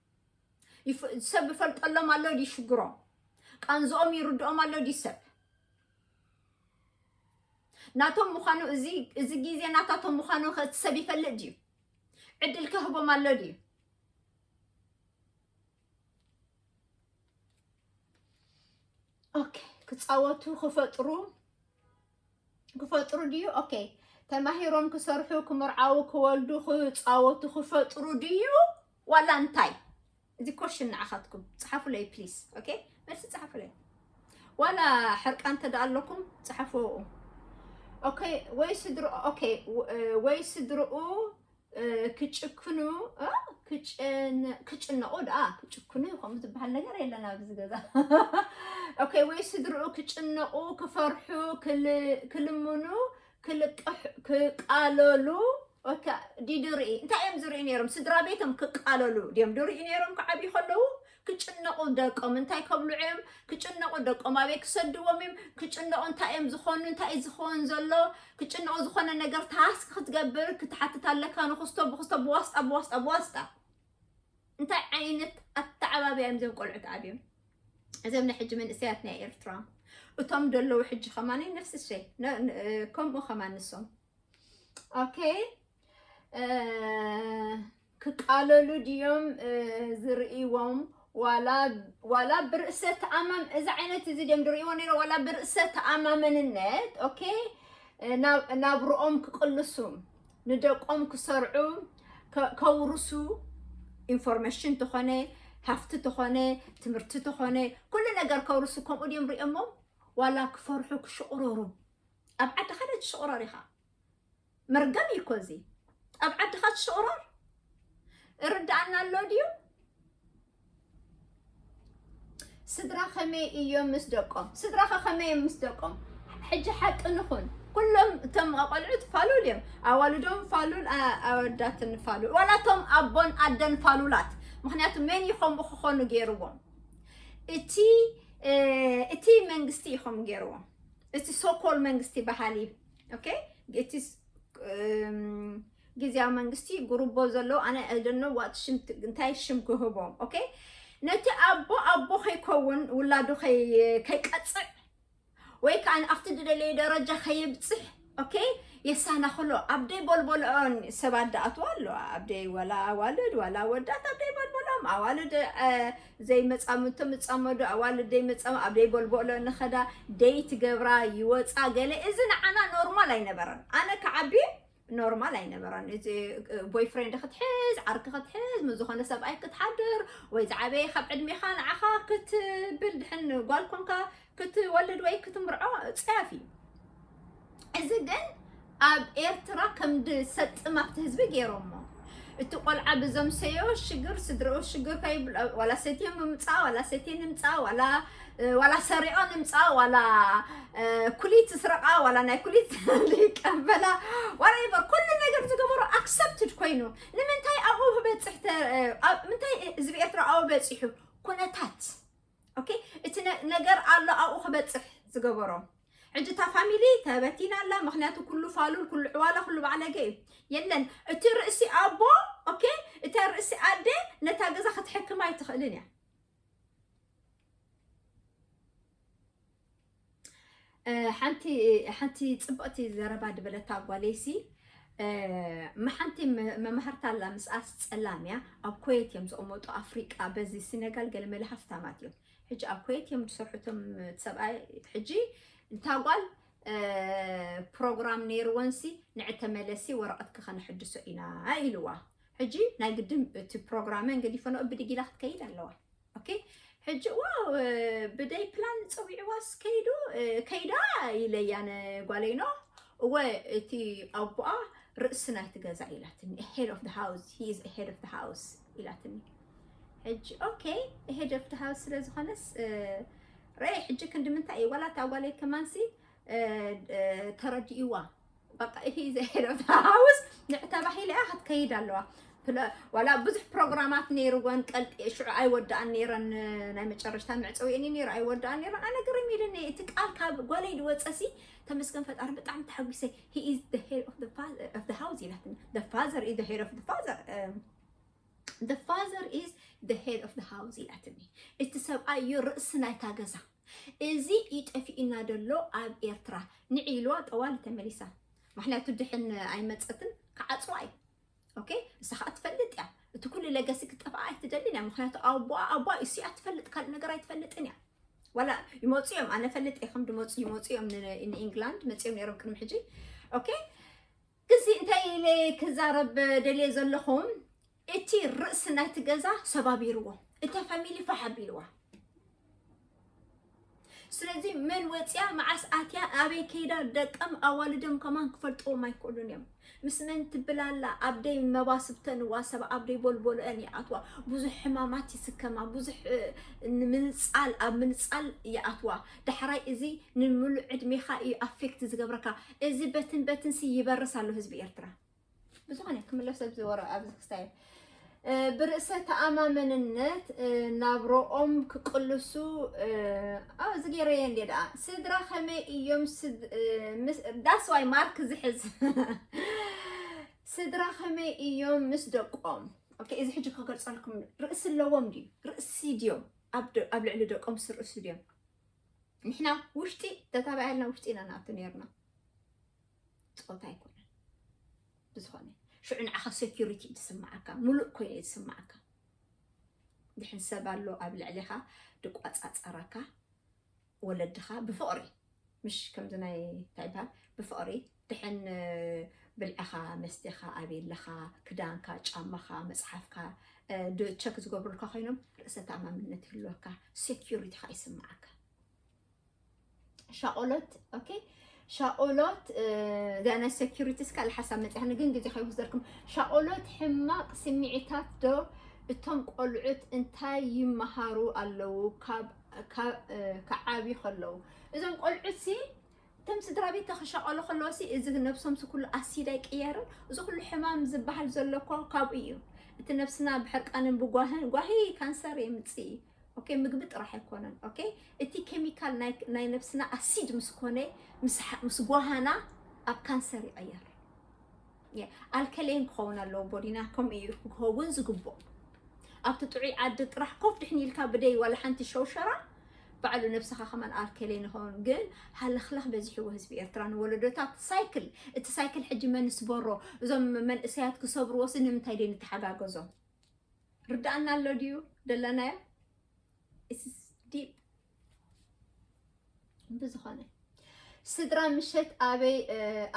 ይፍ-፣ ሰብ ይፈልጠሎም ኣሎ ድዩ ሽግሮም? ቃንዝኦም ይርድኦም ኣሎ ድዩ ሰብ? ናቶም ምዃኑ፣ እዚ፣ እዚ ግዜ ናታቶም ምዃኑ ኸ እቲ ሰብ ይፈልጥ ድዩ? ዕድል ከህቦም ኣሎ ድዩ? ኦኬ፣ ክጻወቱ ክፈጥሩ፣ ክፈጥሩ ድዩ? ኦኬ፣ ተማሂሮም ክሰርሑ፣ ክምርዓዉ፣ ክወልዱ፣ ክጻወቱ፣ ክፈጥሩ ድዩ? ዋላ እንታይ? እዚ ኮሽን ንዓኻትኩም። ጽሓፉለይ ፕሊስ። ኦኬ? መልሲ ጽሓፉለይ። ዋላ ሕርቃን እንተ ደኣ ኣለኩም፣ ጽሓፉ ኣብኡ። ኦኬ፣ ወይ ስድርኡ፣ ኦኬ፣ ወ-፣ እ፣ ወይ ስድርኡ፣ እ፣ ክጭክኑ፣ እ፣ ክጭን-፣ ክጭነቑ ደኣ፣ ክጭክኑ ከምኡ ዝበሃል ነገር የለን ኣብዚ ገዛ። ኦኬ፣ ወይ ስድርኡ ክጭነቑ፣ ክፈርሑ፣ ክል-፣ ክልምኑ፣ ክልቅሕ-፣ ክቃለሉ፣ ኦኬ፣ ድዩ ድርኢ? እንታይ እዮም ዝርእዩ ነይሮም? ስድራ ቤቶም ክቃለሉ ድዮም ድርእዩ ነይሮም ክዓብዩ ከለዉ? ክጭነቑ ደቆም እንታይ ከብልዑ እዮም? ክጭነቑ ደቆም ኣበይ ክሰድዎም እዮም? ክጭነቑ እንታይ እዮም ዝኾኑ? እንታይ እዩ ዝኸውን ዘሎ? ክጭነቑ ዝኾነ ነገር ታስክ ክትገብር ክትሓትት ኣለካ ንኽስቶ ብኽስቶ ብዋስጣ ብዋስጣ ብዋስጣ። እንታይ ዓይነት ኣተዓባብያ እዮም እዞም ቆልዑ ተዓብዮም? እዞም ናይ ሕጂ መንእሰያት ናይ ኤርትራ። እቶም ደለዉ ሕጂ ከማን ነፍሲ ሸይ። ነ-፣ ን-፣ ከምኡ ከማን ንሶም። ኦኬ፣ እ፣ ክቃለሉ ድዮም፣ እ፣ ዝርእይዎም? ዋላ፣ ዋላ ብርእሰ ተኣማም-፣ እዚ ዓይነት እዚ ድዮም ዝርእይዎ ነይሮም? ዋላ ብርእሰ ተኣማመንነት፣ ኦኬ፣ እ፣ ናብ-፣ ናብርኦም ክቅልሱ፣ ንደቆም ክሰርዑ፣ ከ-፣ ከውርሱ፣ ኢንፎርሜሽን ተኾነ፣ ሃፍቲ ተኾነ፣ ትምህርቲ ተኾነ፣ ኩሉ ነገር ከውርሱ፣ ከምኡ ድዮም ርእዮሞም? ዋላ ክፈርሑ፣ ክሽቕረሩ? ኣብ ዓድኻ ዶ ትሽቕረር ኢኻ? መርገም እዩ እኮ እዚ። ኣብ ዓድኻ ትሽቕረር? እርድኣና ኣሎ ድዩ? ስድራ ከመይ እዮም ምስ ደቆም? ስድራኸ ከመይ እዮም ምስ ደቆም? ሕጂ ሓቂ ንኹን። ኩሎም እቶም ቆልዑት ፋሉል እዮም። ኣዋልዶም ፋሉል፣ ኣ-፣ ኣወዳትን ፋሉል። ዋላ እቶም ኣቦን ኣደን ፋሉላት። ምኽንያቱ መን እዩ ከምኡ ክኾኑ ገይርዎም? እቲ፣ እ፣ እቲ መንግስቲ እዩ ከምኡ ገይርዎም። እቲ ሶኮል መንግስቲ በሃሊ፣ ኦኬ? እቲ ስ-፣ እም፣ ግዝያዊ መንግስቲ ጉርቦ ዘለዎ፣ ኣነ I don't know what ሽም ት-፣ እንታይ ሽም ክህቦም፣ ኦኬ? ነቲ ኣቦ ኣቦ ከይከውን፣ ውላዱ ከይ-፣ ከይቀጽዕ፣ ወይ ከኣ ኣብቲ ዝደለየ ደረጃ ከየብጽሕ፣ ኦኬ? የሳናኽሎ። ኣብ ደይ ቦልቦልኦን ሰባት ዝኣትዋ ኣለዋ። ኣብ ደይ ዋላ ኣዋልድ፣ ዋላ ወዳት ኣብ ደይ ቦልቦሎም። ኣዋልድ፣ እ፣ ዘይመጻምድቶም ይጻመዱ፣ ኣዋልድ ዘይመጻም-፣ ኣብ ደይ ቦልቦሎ ንኸዳ፣ ደይ ትገብራ፣ ይወጻ፣ ገለ። እዚ ንዓና ኖርማል ኣይነበረን። ኣነ ክዓቢ ኖርማል ኣይነበረን። እዚ፣ እ፣ ቦይፍሬንድ ክትሕዝ፣ ዓርኪ ክትሕዝ፣ ምስ ዝኾነ ሰብኣይ ክትሓድር፣ ወይ ዝዓበየ ካብ ዕድሜኻ ንዓኻ ክትብል፣ ድሕን ጓል ኮንካ ክትወልድ ወይ ክትምርዖ ጸያፍ እዩ። እዚ ግን ኣብ ኤርትራ ከም ድሰጥም ኣብቲ ህዝቢ ገይሮሞ። እቲ ቆልዓ ብዘምሰዮ ሽግር፣ ስድርኡ ሽግር ከይብል፣ ዋላ ሰትዮም ምምጻእ፣ ዋላ ሰትየን ንምጻእ፣ ዋላ፣ እ፣ ዋላ ሰሪቖ ንምጻእ፣ ዋላ፣ እ፣ ኩሊት ስረቓ፣ ዋላ ናይ ኩሊት ይቀበላ፣ whatever፣ ኩሉ ነገር ዝገበሮ ኣክሰፕትድ ኮይኑ። ንምንታይ ኣብኡ ክበጽሕ ተ-፣ እ፣ ኣብ፣ ምንታይ ህዝቢ ኤርትራ ኣብኡ በጺሑ? ኩነታት። ኦኬ፣ እቲ ነ-፣ ነገር ኣሎ ኣብኡ ክበጽሕ ዝገበሮ። ሕጂ እታ ፋሚሊ ተበቲና ኣላ፣ ምኽንያቱ ኩሉ ፋሉል፣ ኩሉ ዕዋላ፣ ኩሉ ባዕለገ እዩ። የለን፣ እቲ ርእሲ ኣቦ፣ ኦኬ፣ እታ ርእሲ ኣደ ነታ ገዛ ክትሕክማ ኣይትኽእልን እያ። ሓንቲ ሓንቲ ፅብቕቲ ዘረባ ድበለታ ጓለይሲ፣ መሓንቲ መማህርታ ኣላ፣ ምስኣስ ፀላም እያ። ኣብ ኮየት እዮም ዝቕመጡ፣ ኣፍሪቃ፣ በዚ ሲነጋል ገለመለ ሃፍታማት እዮም። ሕጂ ኣብ ኮየት እዮም ዝሰርሑ እቶም ሰብኣይ። ሕጂ እንታ ጓል ፕሮግራም ነይርወንሲ፣ ንዕ ተመለሲ፣ ወረቐትኪ ከነሕድሶ ኢና ኢልዋ። ሕጂ ናይ ግድን እቲ ፕሮግራመን ገዲፈንኦ ብድጊላ ክትከይድ ኣለዋ። ኦኬ። ሕጂ ዋው፣ ብደይ ፕላን ፀዊዕዋስ ከይዱ፣ ከይዳ ኢለያ ንጓለይኖ። እወ፣ እቲ ኣቦኣ ርእሲ ናይቲ ገዛ ኢላትኒ። Head of the house, he is head of the house ኢላትኒ። ሕጂ ኦኬ፣ head of the house ስለ ዝኾነስ፣ ረ ሕጂ ክንዲ ምንታይ እዩ ዋላ እታ ጓለይ ከማንሲ ተረዲእዋ። በቃ እቲ ዘሄደ ሃውስ ንዕ ተባሂለ እያ ክትከይድ ኣለዋ። ዋላ ብዙሕ ፕሮግራማት ነይርወን፣ ቀልጢ ሽዑ ኣይወዳኣን ነይረን። ናይ መጨረሽታ መዕፀዊአን ነይሩ፣ ኣይወዳኣን ነይረን። ኣነ ግርም ኢልኒ፣ እቲ ቃል ካብ ጓለይ ዝወፀሲ፣ ተመስገን ፈጣሪ፣ ብጣዕሚ ተሓጒሰ። He is the head of the father of the house ኢላትኒ። The father is the head of the father. The father is the head of the house ኢላትኒ። እቲ ሰብኣይ እዩ ርእሲ ናይታ ገዛ። እዚ እዩ ጠፊኡና ዘሎ ኣብ ኤርትራ። ንዒ ኢልዋ ጠዋሊ ተመሊሳ። ምክንያቱ ድሕን ኣይመፀትን፣ ክዓፅዋ እዩ። ኦኬ፣ እሳ ከዓ ትፈልጥ እያ። እቲ ኩሉ ለገሲ ክጠፍኣ ኣይትደልን እያ። ምክንያቱ ኣቦኣ ኣቦኣ እሱ እያ ትፈልጥ፣ ካልእ ነገር ኣይትፈልጥን እያ። ዋላ ይመፁ እዮም፣ ኣነ ፈልጥ እየ፣ ከም ድመፁ ይመፁ እዮም። ንኢንግላንድ መፅኦም ነይሮም ቅድሚ ሕጂ። ኦኬ፣ ግዚ እንታይ ኢለ ክዛረብ ደልየ ዘለኹም፣ እቲ ርእሲ ናይቲ ገዛ ሰባቢርዎ፣ እታ ፋሚሊ ፋሕ ኣቢልዋ። ስለዚ መን ወፅያ፣ መዓስ ኣትያ፣ ኣበይ ከይዳ፣ ደቀም ኣዋልዶም ከማን ክፈልጥዎም ኣይክእሉን እዮም። ምስ መን ትብል ኣላ፣ ኣብ ደይ መባስብተን ዋሰብ፣ ኣብ ደይ ቦልቦሎአን ይኣትዋ። ብዙሕ ሕማማት ይስከማ፣ ብዙሕ ምንፃል ኣብ ምንፃል ይኣትዋ። ዳሕራይ እዚ ንምሉእ ዕድሜኻ እዩ ኣፌክት ዝገብረካ። እዚ በትን በትን ሲ ይበርስ ኣሎ ህዝቢ ኤርትራ። ብዝኾነ ክምለስ ኣብዚ ወረ ኣብዚ ክስታይ ብርእሰ ተኣማመንነት ናብሮኦም ክቅልሱ። እዚ ገይረየ እንዴ ደኣ ስድራ ከመይ እዮም? ዳስ ዋይ ማርክ ዝሕዝ ስድራ ከመይ እዮም ምስ ደቆም? ኦኬ፣ እዚ ሕጂ ክገልጸልኩም፣ ርእሲ ኣለዎም ድዩ? ርእሲ ድዮም? ኣብ ልዕሊ ደቆም ስርእሲ ድዮም? ንሕና ውሽጢ ተታባያልና ውሽጢ ኢና ንኣቱ ነርና። ፆታ ኣይኮነን። ብዝኾነ ሽዑ ንዓኻ ሴኪሪቲ እዩ ዝስምዓካ፣ ሙሉእ ኮይኑ እዩ ዝስምዓካ። ድሕን ሰብ ኣሎ ኣብ ልዕሊኻ ድቋፃፀረካ፣ ወለድኻ ብፍቕሪ፣ ምሽ ከምዚ ናይ እንታይ ይበሃል፣ ብፍቕሪ ድሕን ብልዕኻ፣ መስተኻ፣ ኣበይ ኣለኻ፣ ክዳንካ፣ ጫማኻ፣ መፅሓፍካ ቸክ ዝገብሩልካ ኮይኖም ርእሰ ተኣማምነት ይህልወካ፣ ሴኪሪቲኻ ይስምዓካ። ሻኦሎት ኦኬ፣ ሻኦሎት እዚኣ ናይ ሴኪሪቲስ ካልእ ሓሳብ መፅያኒ፣ ግን ግዜ ከይወስደልኩም። ሻኦሎት ሕማቕ ስምዒታት ዶ እቶም ቆልዑት እንታይ ይመሃሩ ኣለዉ ካብ ክዓብዩ ከለዉ? እዞም ቆልዑት ሲ እቶም ስድራ ቤት ክሻቐሉ ከለዉ ሲ እዚ ነብሶም ሲ ኩሉ ኣሲድ ኣይቅየርን? እዚ ኩሉ ሕማም ዝበሃል ዘሎ እኮ ካብኡ እዩ። እቲ ነብስና ብሕርቃንን ብጓህን፣ ጓሂ ካንሰር የምፅእ። ኦኬ፣ ምግቢ ጥራሕ ኣይኮነን። ኦኬ፣ እቲ ኬሚካል ናይ ነብስና ኣሲድ ምስ ኮነ፣ ምስ ጓሃና ኣብ ካንሰር ይቐየር። ኣልከሌን ክኸውን ኣለዎ ቦዲና፣ ከምኡ እዩ ክኸውን ዝግብኦ። ኣብቲ ጥዑይ ዓዲ ጥራሕ ኮፍ ድሕን ኢልካ ብደይ ዋላ ሓንቲ ሸውሸራ ባዕሉ ነብስኻ ከማን ኣልከሌን ይኸውን። ግን ሃለኽለኽ በዚሕዎ ህዝቢ ኤርትራ ንወለዶታት ሳይክል። እቲ ሳይክል ሕጂ መን ስበሮ? እዞም መንእሰያት ክሰብርዎስ ንምንታይ ደይ ንተሓጋገዞም? ርዳእና ኣሎ ድዩ ደለናዮ? ዲፕ ብዝኾነ ስድራ ምሸት ኣበይ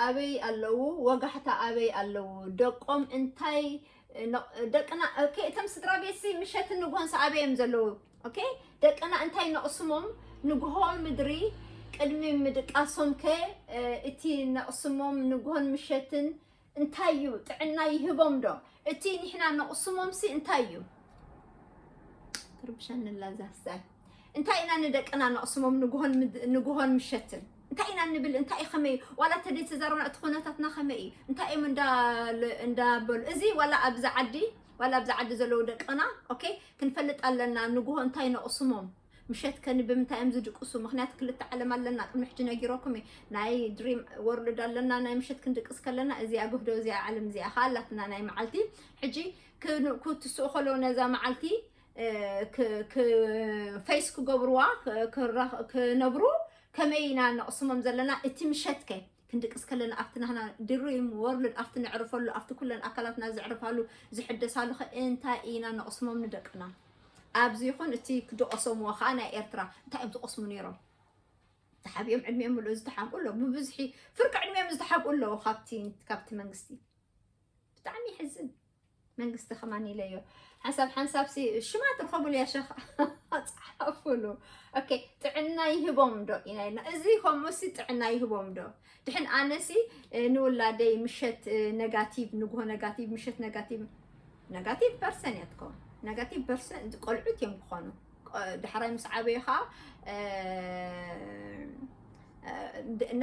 ኣበይ ኣለዉ? ወጋሕታ ኣበይ ኣለዉ? ደቆም እንታይ ደቅና እቶም ስድራ ቤትሲ ምሸትን ንግሆን ኣበይ እዮም ዘለዉ? ኦኬ፣ ደቅና እንታይ ነቕስሞም ንግሆ ምድሪ ቅድሚ ምድቃሶም ከ እቲ ነቕስሞም ንግሆን ምሸትን እንታይ እዩ ጥዕና ይህቦም ዶ? እቲ ንሕና ነቕስሞም ሲ እንታይ እዩ? ትርብሸኒ ኣላ እዛ ስታይ። እንታይ ኢና ንደቅና ነቕስሞም ንግሆን ምድ- ንግሆን ምሸትን? እንታይ ኢና ንብል? እንታይ እዩ ከመይ እዩ? ዋላ ተደይ ተዛረብና እቲ ኩነታትና ከመይ እዩ? እንታይ እዮም እንዳ እንዳበሉ? እዚ ዋላ ኣብዚ ዓዲ ዋላ ኣብዚ ዓዲ ዘለዉ ደቅና ኦኬ ክንፈልጥ ኣለና። ንግሆ እንታይ ነቕስሞም ምሸት ከ ንምንታይ እዮም ዝድቅሱ? ምኽንያት ክልተ ዓለም ኣለና። ቅድሚ ሕጂ ነጊረኩም እየ። ናይ ድሪም ወርልድ ኣለና፣ ናይ ምሸት ክንድቅስ ከለና እዚኣ ግህዶ፣ እዚኣ ዓለም፣ እዚኣ ከ ኣላትና ናይ መዓልቲ። ሕጂ ክን- ክትስኡ ከለዉ ነዛ መዓልቲ እ፣ ክ- ክ- ፌስ ክገብርዋ ክ- ክራ- ክነብሩ ከመይ ኢና ነቕስሞም ዘለና? እቲ ምሸት ከ ክንድቅስ ከለና ኣብቲ ናህና ድሪም ወርልድ ኣብቲ ነዕርፈሉ ኣብቲ ኩለን ኣካላትና ዘዕርፋሉ ዝሕደሳሉ ከ እንታይ ኢና ነቕስሞም ንደቅና? ኣብዚ ይኹን እቲ ክድቐሰምዎ ከዓ ናይ ኤርትራ እንታይ እዮም ዝቐስሙ ነይሮም? ተሓቢኦም ዕድሚኦም ምልኡ ዝተሓብኡ ኣለዉ። ብብዝሒ ፍርቂ ዕድሚኦም ዝተሓብኡ ኣለዉ ካብቲ ካብቲ መንግስቲ። ብጣዕሚ ይሕዝን። መንግስቲ ከማን ኢለዮ ሓንሳብ ሓንሳብ ሲ ሽማ ትርኸቡሉ ያ ሸኽ ኣፅሓፉሉ። ኦኬ፣ ጥዕና ይህቦም ዶ ኢና ኢልና። እዚ ከምኡ ሲ ጥዕና ይህቦም ዶ? ድሕን ኣነሲ ንውላደይ ምሸት ነጋቲቭ ንግሆ ነጋቲቭ ምሸት ነጋቲቭ ነጋቲቭ ፐርሰን እያ ትከውን። ነጋቲቭ ፐርሰን ቆልዑት እዮም ክኾኑ። ዳሕራይ ምስ ዓበዩ ከዓ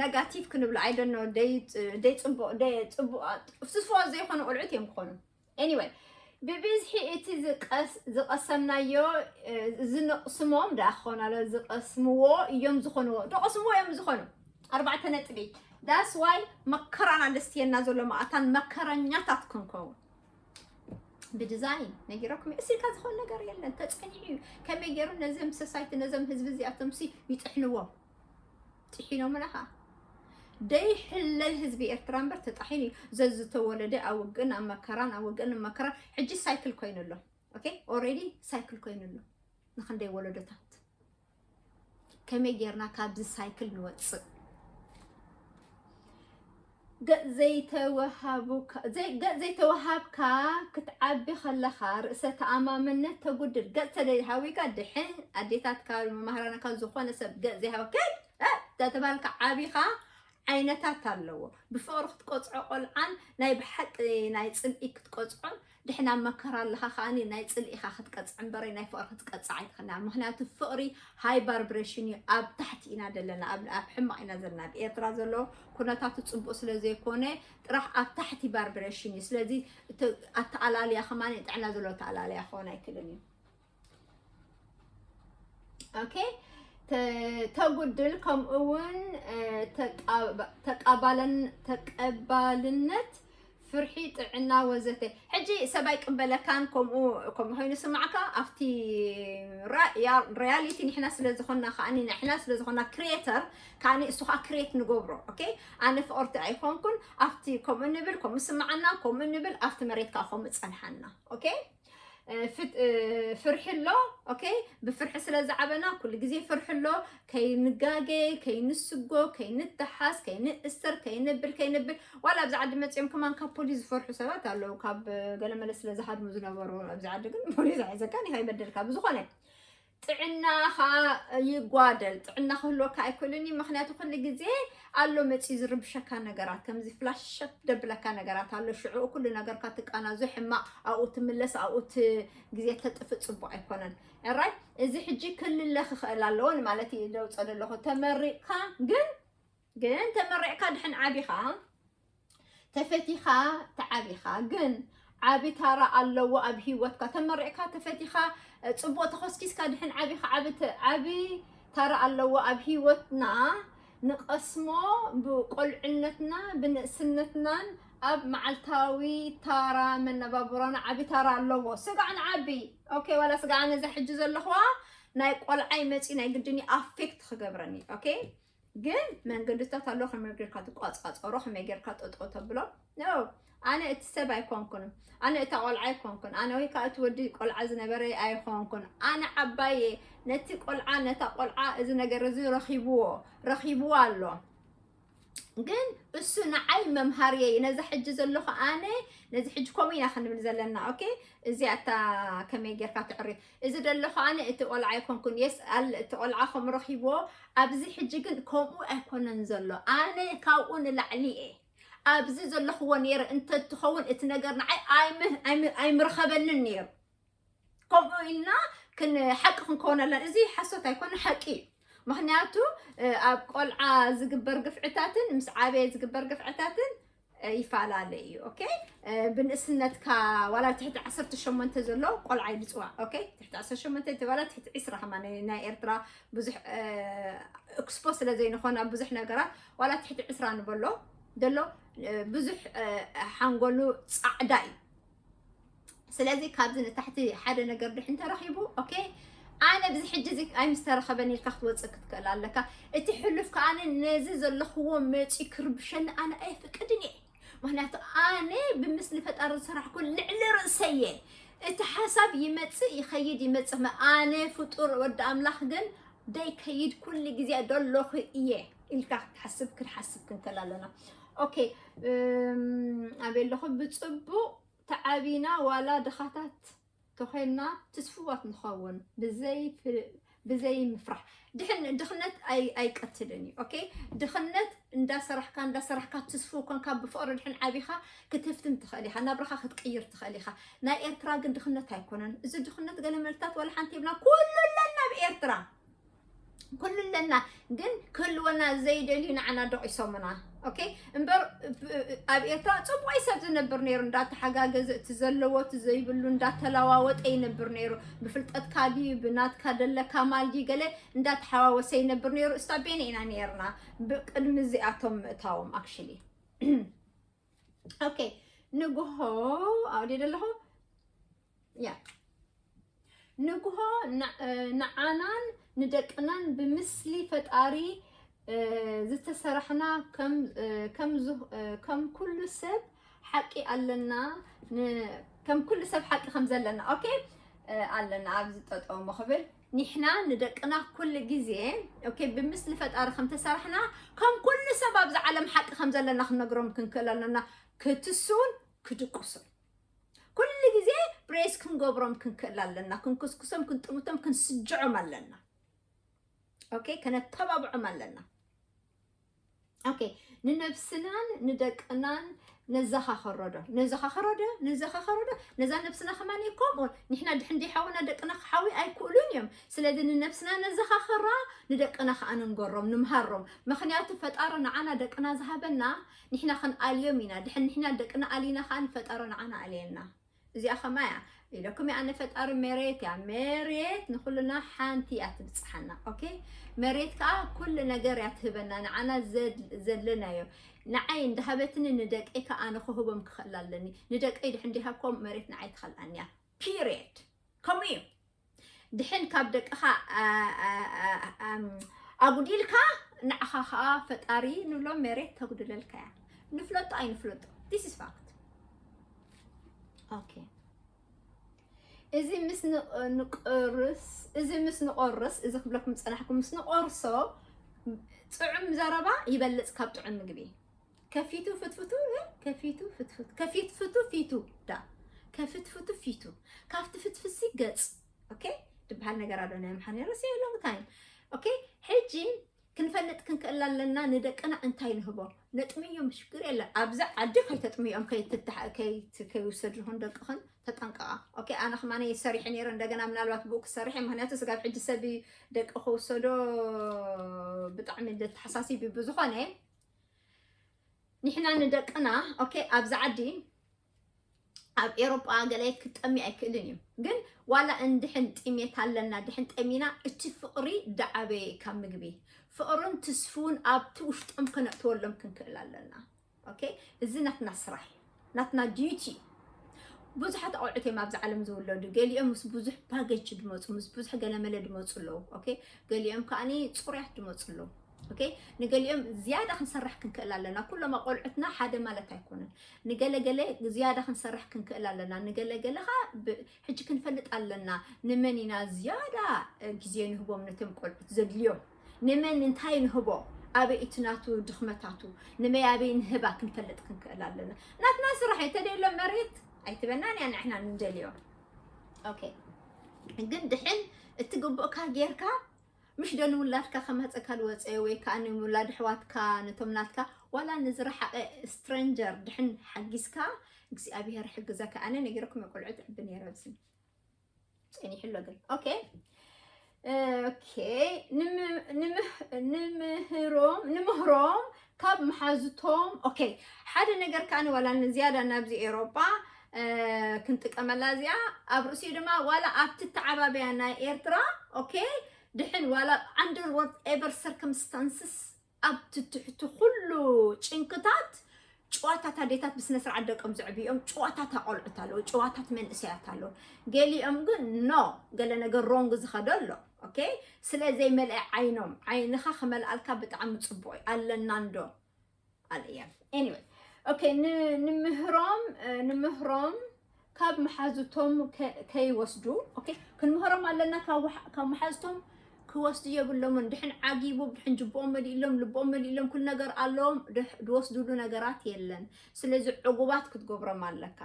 ነጋቲቭ ክንብሎ ኣይደኖ ደይ ፅቡቅ ደይ ፅቡቅ ስስዋ ዘይኮኑ ቆልዑት እዮም ክኾኑ። Anyway፣ ብብዝሒ እቲ ዝቀሰምናዮ ዝንቕስሞም ደኣ ክኾን ኣሎ ዝቀስምዎ እዮም ዝኾንዎ ደቐስምዎ እዮም ዝኾኑ። ኣርባዕተ ነጥቢ። That's why መከራና ደስትየና ዘሎ መኣታን መከረኛታት ክንከውን ብዲዛይን ነጊረኩም እሲልካ ዝኾን ነገር የለን። ተፀኒዑ እዩ ከመይ ገይሩ ነዘም ሰሳይቲ ነዘም ህዝቢ እዚኣቶም ሲ ይጥሕንዎም። ጥሒኖምና ኸዓ ደይሕለል ህዝቢ ኤርትራ እምበር ተጣሒኑ እዩ። ዘዝተወለደ ኣብ ውግእን ኣብ መከራን ኣብ ውግእን ኣብ መከራን ሕጂ ሳይክል ኮይኑ ኣሎ። ኦኬ፣ ኦሬዲ ሳይክል ኮይኑ ኣሎ። ንክንደይ ወለዶታት ከመይ ጌርና ካብዚ ሳይክል ንወፅእ? ገፅ ዘይተወሃቡካ ዘይ- ገፅ ዘይተወሃብካ ክትዓቢ ከለኻ ርእሰ ተኣማመነት ተጉድል። ገፅ ተደይሃዊካ ድሕን ኣዴታትካ መማህራንካ ዝኾነ ሰብ ገፅ ዘይሃበ ከድ ተተባልካ ዓቢኻ ዓይነታት ኣለዎ። ብፍቕሪ ክትቆፅዖ ቆልዓን ናይ ብሓቂ ናይ ፅልኢ ክትቆፅዖን ድሕና መከራ ኣለኻ ከዓኒ ናይ ፅልኢኻ ክትቀፅዕ እምበረይ ናይ ፍቕሪ ክትቀፅዕ ኣይትኽእልና። ምክንያቱ ፍቕሪ ሃይ ቫይብሬሽን እዩ። ኣብ ታሕቲ ኢና ዘለና፣ ኣብ ኣብ ሕማቕ ኢና ዘለና። ኣብ ኤርትራ ዘሎ ኩነታቱ ፅቡቕ ስለ ዘይኮነ ጥራሕ ኣብ ታሕቲ ቫይብሬሽን እዩ። ስለዚ እቲ ኣተኣላልያ ከማን ጥዕና ዘለዎ ኣተኣላልያ ክኸውን ኣይክእልን እዩ። ኦኬ፣ ተ- ተጉድል ከምኡ እውን እ፣ ተቃባ- ተቃባለን ተቀባልነት ፍርሒ ጥዕና ወዘተ። ሕጂ ሰብ ኣይቅበለካን። ከምኡ ከምኡ ኮይኑ ስማዕካ ኣብቲ ራ- ያ- ሪያሊቲ ንሕና ስለ ዝኾንና ከዓኒ ንሕና ስለ ዝኾንና ክሬተር ከዓኒ እሱ ከዓ ክሬት ንገብሮ። ኦኬ፣ ኣነ ፍቕርቲ ኣይኮንኩን። ኣብቲ ከምኡ ንብል ከምኡ ስማዓና ከምኡ ንብል ኣብቲ መሬት ከዓ ከምኡ ፀንሓና። ኦኬ፣ እ፣ ፍት- እ፣ ፍርሒ ኣሎ። ኦኬ፣ ብፍርሒ ስለ ዝዓበና ኩሉ ግዜ ፍርሒ ኣሎ። ከይንጋገ፣ ከይንስጎ፣ ከይንተሓስ፣ ከይንእሰር፣ ከይንብል ከይንብል ዋላ ኣብዚ ዓዲ መፂኦም ከማን ካብ ፖሊስ ዝፈርሑ ሰባት ኣለዉ። ካብ ገለመለ ስለ ዝሃድሙ ዝነበሩ ኣብዚ ዓዲ ግን ፖሊስ ኣይሕዘካን እዩ ኣይበደልካ ብዝኾነ ጥዕናኻ ይጓደል። ጥዕና ክህልወካ ኣይክእልን እዩ። ምክንያቱ ኩሉ ግዜ ኣሎ መፂኡ ዝርብሸካ ነገራት ከምዚ ፍላሸት ደብለካ ነገራት ኣሎ። ሽዑ ኩሉ ነገርካ ትቃናዞ ሕማቕ ኣብኡ ትምለስ ኣብኡ ት- ግዜ ተጥፍእ ፅቡቅ ኣይኮነን። ራይ እዚ ሕጂ ክልለ ክኽእል ኣለዎ ንማለት እዩ ደውፀ ዘለኹ። ተመሪቕካ ግን ግን ተመሪቕካ ድሕን ዓቢኻ ተፈቲኻ ተዓቢኻ ግን ዓቢ ታራ ኣለዎ ኣብ ሂወትካ። ተመሪቕካ ተፈቲኻ እ፣ ፅቡቅ ተኾስኪስካ ድሕን ዓቢኻ ዓቢ ተ- ዓቢ ታራ ኣለዎ ኣብ ሂወትና። ንቐስሞ ብቆልዕነትና ብንእስነትናን ኣብ መዓልታዊ ታራ መነባብሮና ዓቢ ታራ ኣለዎ። ስጋዕ ንዓቢ ኦኬ ዋላ ስጋዕ ነዛ ሕጂ ዘለኽዋ ናይ ቆልዓይ መፂ ናይ ግድኒ ኣፌክት ክገብረኒ ኦኬ። ግን መንገድታት ኣሎ ከመይ ጌርካ ትቋፃፀሮ ከመይ ጌርካ ጠጠው ተብሎ። ኖ፣ ኣነ እቲ ሰብ ኣይኮንኩን። ኣነ እታ ቆልዓ ኣይኮንኩን። ኣነ ወይ ከዓ እቲ ወዲ ቆልዓ ዝነበረ ኣይኮንኩን። ኣነ ዓባየ ነቲ ቆልዓ ነታ ቆልዓ እዚ ነገር እዚ ረኺብዎ ረኺብዎ ኣሎ። ግን እሱ ንዓይ መምሃርየ እዩ። ነዚ ሕጂ ዘለኹ ኣነ ነዚ ሕጂ ከምኡ ኢና ክንብል ዘለና። ኦኬ፣ እዚኣ እታ ከመይ ጌርካ ትዕሪ እዚ ዘለኹ ኣነ እቲ ቆልዓ ኣይኮንኩን። የስ ኣል እቲ ቆልዓ ከም ረኺብዎ ኣብዚ ሕጂ ግን ከምኡ ኣይኮነን ዘሎ። ኣነ ካብኡ ንላዕሊ እየ ኣብዚ ዘለኽዎ ነይረ እንተትኸውን እቲ ነገር ንዓይ ኣይም- ኣይም- ኣይምርኸበንን ነይሩ። ከምኡ ኢልና ክን ሓቂ ክንከውን ኣለና። እዚ ሓሶት ኣይኮነ ሓቂ እዩ። ምክንያቱ እ፣ ኣብ ቆልዓ ዝግበር ግፍዕታትን ምስ ዓበየ ዝግበር ግፍዕታትን እ፣ ይፈላለ እዩ። ኦኬ፣ እ፣ ብንእስነትካ ዋላ ትሕቲ ዓሰርተ ሸሞንተ ዘሎ ቆልዓ እዩ ዝፅዋዕ። ኦኬ፣ ትሕቲ ዓሰርተ ሸሞንተ ዋላ ትሕቲ ዕስራ ከማ ናይ ናይ ኤርትራ ብዙሕ እ፣ ኤክስፖ ስለ ዘይንኾን ኣብ ብዙሕ ነገራት ዋላ ትሕቲ ዕስራ ንበሎ ዘሎ እ፣ ብዙሕ እ፣ ሓንጎሉ ፃዕዳ እዩ። ስለዚ ካብዚ ንታሕቲ ሓደ ነገር ድሕን ተረኺቡ ኦኬ ኣነ ብዚ ሕጂ እዚ ኣይምስተረኸበን ኢልካ ክትወፅእ ክትክእል ኣለካ። እቲ ሕሉፍ ከኣ ነዚ ዘለኽዎ መፂ ክርብሸኒ ኣነ ኣይፍቅድን እየ። ምክንያቱ ኣነ ብምስሊ ፈጣሪ ዝሰራሕኩ ልዕሊ ርእሰየ። እቲ ሓሳብ ይመፅእ ይኸይድ ይመፅእ፣ ኣነ ፍጡር ወዲ ኣምላኽ ግን ደይከይድ ኩሉ ግዜ ደለኹ እየ ኢልካ ክትሓስብ ክንሓስብ ክንክእል ኣለና። ኦኬ፣ ኣበይ ኣለኹ? ብፅቡቕ ተዓቢና ዋላ ድኻታት ተኾይንና ትስፉዋት ንኸውን። ብዘይ ፍ- ብዘይ ምፍራሕ። ድሕን ድኽነት ኣይ ኣይቀትልን እዩ። ኦኬ፣ ድኽነት እንዳሰራሕካ እንዳሰራሕካ ትስፉ ኮንካ ብፍቕሪ ድሕን ዓቢኻ ክትህፍትም ትኽእል ኢኻ፣ ናብራኻ ክትቅይር ትኽእል ኢኻ። ናይ ኤርትራ ግን ድኽነት ኣይኮነን። እዚ ድኽነት ገለ መልታት ዋላ ሓንቲ የብልና። ኩሉ ኣለና ኣብ ኤርትራ፣ ኩሉ ኣለና። ግን ክህልወና ዘይደልዩ ንዓና ደቂሶምና። ኦኬ፣ እምበር ብ- ኣብ ኤርትራ ጽቡቕ ሰብ ዝነብር ነይሩ፣ እንዳተሓጋገዘ፣ እቲ ዘለዎ እቲ ዘይብሉ እንዳተለዋወጠ ይነብር ነይሩ። ብፍልጠትካ ድዩ ብናትካ ደለካ ማል ድዩ ገለ እንዳተሓዋወሰ ይነብር ነይሩ። እስታ ቤነ ኢና ነይርና ብቅድሚ እዚኣቶም ምእታዎም። ኣክሽሊ ኦኬ፣ ንግሆ ኣውዲ ደለኹ ያ ንግሆ ንዓናን ንደቅናን ብምስሊ ፈጣሪ ዝተሰራሕና ከም ኩሉ ሰብ ሓቂ ኣለና፣ ከም ኩሉ ሰብ ሓቂ ከም ዘለና። ኦኬ፣ ኣለና ኣብዚ ጠጠው ምኽብል። ኒሕና ንደቅና ኩሉ ግዜ ኦኬ ብምስሊ ፈጣሪ ከም ተሰራሕና ከም ኩሉ ሰብ ኣብዚ ዓለም ሓቂ ከም ዘለና ክንነግሮም ክንክእል ኣለና። ክትስውን ክድቅሱን ኩሉ ግዜ ፕሬስ ክንገብሮም ክንክእል ኣለና። ክንክስክሶም፣ ክንጥምቶም፣ ክንስጅዖም ኣለና። ኦኬ፣ ከነተባብዖም ኣለና። ኦኬ፣ ንነብስናን ንደቅናን ነዘኻኸሮ ዶ ነዘኻኸሮ ዶ ነዘኻኸሮ ዶ ነዛ ነብስና ከማን ከምኡ። ንሕና ድሕን ደይሓውና ደቅና ክሓዊ ኣይክእሉን እዮም። ስለዚ ንነብስና ነዘኻኸራ፣ ንደቅና ከዓ ንንገሮም፣ ንምሃሮም። ምክንያቱ ፈጣሪ ንዓና ደቅና ዝሃበና ንሕና ክንኣልዮም ኢና። ድሕን ንሕና ደቅና ኣሊና ከዓ ንፈጣሪ ንዓና ኣልየና። እዚኣ ከማያ ኢለኩም እያ። ኣነ ፈጣሪ መሬት እያ። መሬት ንኩልና ሓንቲ እያ ትብፅሓና። ኦኬ፣ መሬት ከዓ ኩሉ ነገር እያ ትህበና። ንዓና ዘድ- ዘለናዮ ንዓይ እንዳሃበትኒ ንደቀይ ከዓ ኣነ ክህቦም ክኽእል ኣለኒ። ንደቀይ ድሕን እንዲሃብኮም መሬት ንዓይ ትኸልኣኒ እያ። ፒሪየድ። ከምኡ እዩ። ድሕን ካብ ደቅኻ ኣ- ኣ- ኣ- ኣም- ኣጉዲልካ ንዓኻ ከዓ ፈጣሪ ንብሎ መሬት ተጉድለልካ እያ። ንፍለጦ ኣይንፍለጦ፣ this is fact። ኦኬ፣ እዚ ምስ ን- ንቅርስ እዚ ምስ ንቆርስ እዚ ክብለኩም ዝፀናሕኩም ምስ ንቆርሶ ጥዑም ዘረባ ይበልፅ ካብ ጥዑም ምግቢ። ከፊቱ ፍትፍቱ እ? ከፊቱ ፍትፍቱ ከፊትፍቱ ፊቱ ዳ ከፍትፍቱ ፊቱ ካብቲ ፍትፍሲ ገፅ። ኦኬ፣ ድበሃል ነገር ኣሎ ናይ ምሓን ርሲ የሎም ታይም። ኦኬ፣ ሕጂ ክንፈልጥ ክንክእል ኣለና። ንደቅና እንታይ ንህቦ? ነጥምዮም፣ ሽግር የለን። ኣብዚ ዓዲ ከይተጥምዮም ከይትትሓ- ከይት- ከይውሰድ ዝኾን ደቅኽን ተጠንቀቓ። ኦኬ፣ ኣነ ከማነ ሰሪሐ ነይረ። እንደገና ምናልባት ብኡ ክሰርሐ፣ ምክንያቱ ስጋብ ሕጂ ሰብ ደቂ ክውሰዶ ብጣዕሚ ተሓሳሲብ። ብዝኾነ ንሕና ንደቅና ኦኬ፣ ኣብዚ ዓዲ ኣብ ኤሮጳ ገለ ክትጠሚ ኣይክእልን እዩ። ግን ዋላ እንድሕን ጥሜት ኣለና፣ ድሕን ጠሚና፣ እቲ ፍቕሪ ደዓበየ ካብ ምግቢ። ፍቕርን ትስፉን ኣብቲ ውሽጦም ከነእትወሎም ክንክእል ኣለና። ኦኬ፣ እዚ ናትና ስራሕ፣ ናትና ዲዩቲ። ብዙሓት ኣቑዑት እዮም ኣብዚ ዓለም ዝውለዱ። ገሊኦም ምስ ብዙሕ ፓኬጅ ድመፁ፣ ምስ ብዙሕ ገለመለ ድመፁ ኣለዉ። ኦኬ፣ ገሊኦም ከዓኒ ፅሩያት ድመፁ ኣለዉ። ኦኬ፣ ንገሊኦም ዝያዳ ክንሰርሕ ክንክእል ኣለና። ኩሎም ኣቆልዑትና ሓደ ማለት ኣይኮነን። ንገለገለ ዝያዳ ክንሰርሕ ክንክእል ኣለና። ንገለገለ ኸዓ ብ- ሕጂ ክንፈልጥ ኣለና። ንመን ኢና ዝያዳ እ፣ ግዜ ንህቦም ነቶም ቆልዑት ዘድልዮም? ንመን እንታይ ንህቦ? ኣበይ እቲ ናቱ ድኽመታቱ? ንመይ ኣበይ ንህባ ክንፈልጥ ክንክእል ኣለና። ናትና ስራሕ እዩ። ተደሎ መሬት ኣይትበናን እያ ንሕና ንደልዮ። ኦኬ፣ ግን ድሕን እቲ ግቡእካ ጌርካ ምሽ ዶ ንውላድካ ከማፀካ ዝወፀ ወይ ከዓ ንውላድ ኣሕዋትካ ነቶም ናትካ ዋላ ንዝረሓቐ ስትረንጀር ድሕን ሓጊዝካ እግዚኣብሔር ሕግዘካ። ኣነ ነጊረኩም የቆልዑ ትዕቢ ነይረ ብስም ፀኒሕሎ ግን ኦኬ ኦኬ ንምህሮም ንምህሮም ካብ መሓዝቶም ኦኬ ሓደ ነገር ከዓ ንዋላ ንዝያዳ ናብዚ ኤሮጳ ክንጥቀመላ እዚኣ ኣብ ርእሲኡ ድማ ዋላ ኣብቲ ተዓባበያ ናይ ኤርትራ ኦኬ ድሕን ዋላ under whatever circumstances ኣብ ትትሕቲ ኩሉ ጭንክታት ጭዋታት ኣዴታት ብስነ ስርዓት ደቆም ዘዕብዮም፣ ጭዋታት ኣቆልዑት ኣለዉ፣ ጭዋታት መንእሰያት ኣለዉ። ገሊኦም ግን ኖ፣ ገለ ነገር ሮንግ ዝኸዶ ኣሎ። ኦኬ፣ ስለ ዘይመልአ ዓይኖም፣ ዓይንኻ ክመልኣልካ ብጣዕሚ ጽቡቕ እዩ። ኣለና እንዶ ኣልእያ። Anyway፣ ኦኬ፣ ን- ንምህሮም እ፣ ንምህሮም ካብ መሓዙቶም ከ- ከይወስዱ። ኦኬ፣ ክንምህሮም ኣለና ካብ ወሓ- ካብ መሓዙቶም ክወስዱ የብሎምን። ድሕን ዓጊቡ ድሕን ጅቦኦም መሊእሎም ልቦኦም መሊእሎም ኩሉ ነገር ኣለዎም። ድሕ- ዝወስዱሉ ነገራት የለን። ስለዚ ዕጉባት ክትገብሮም ኣለካ።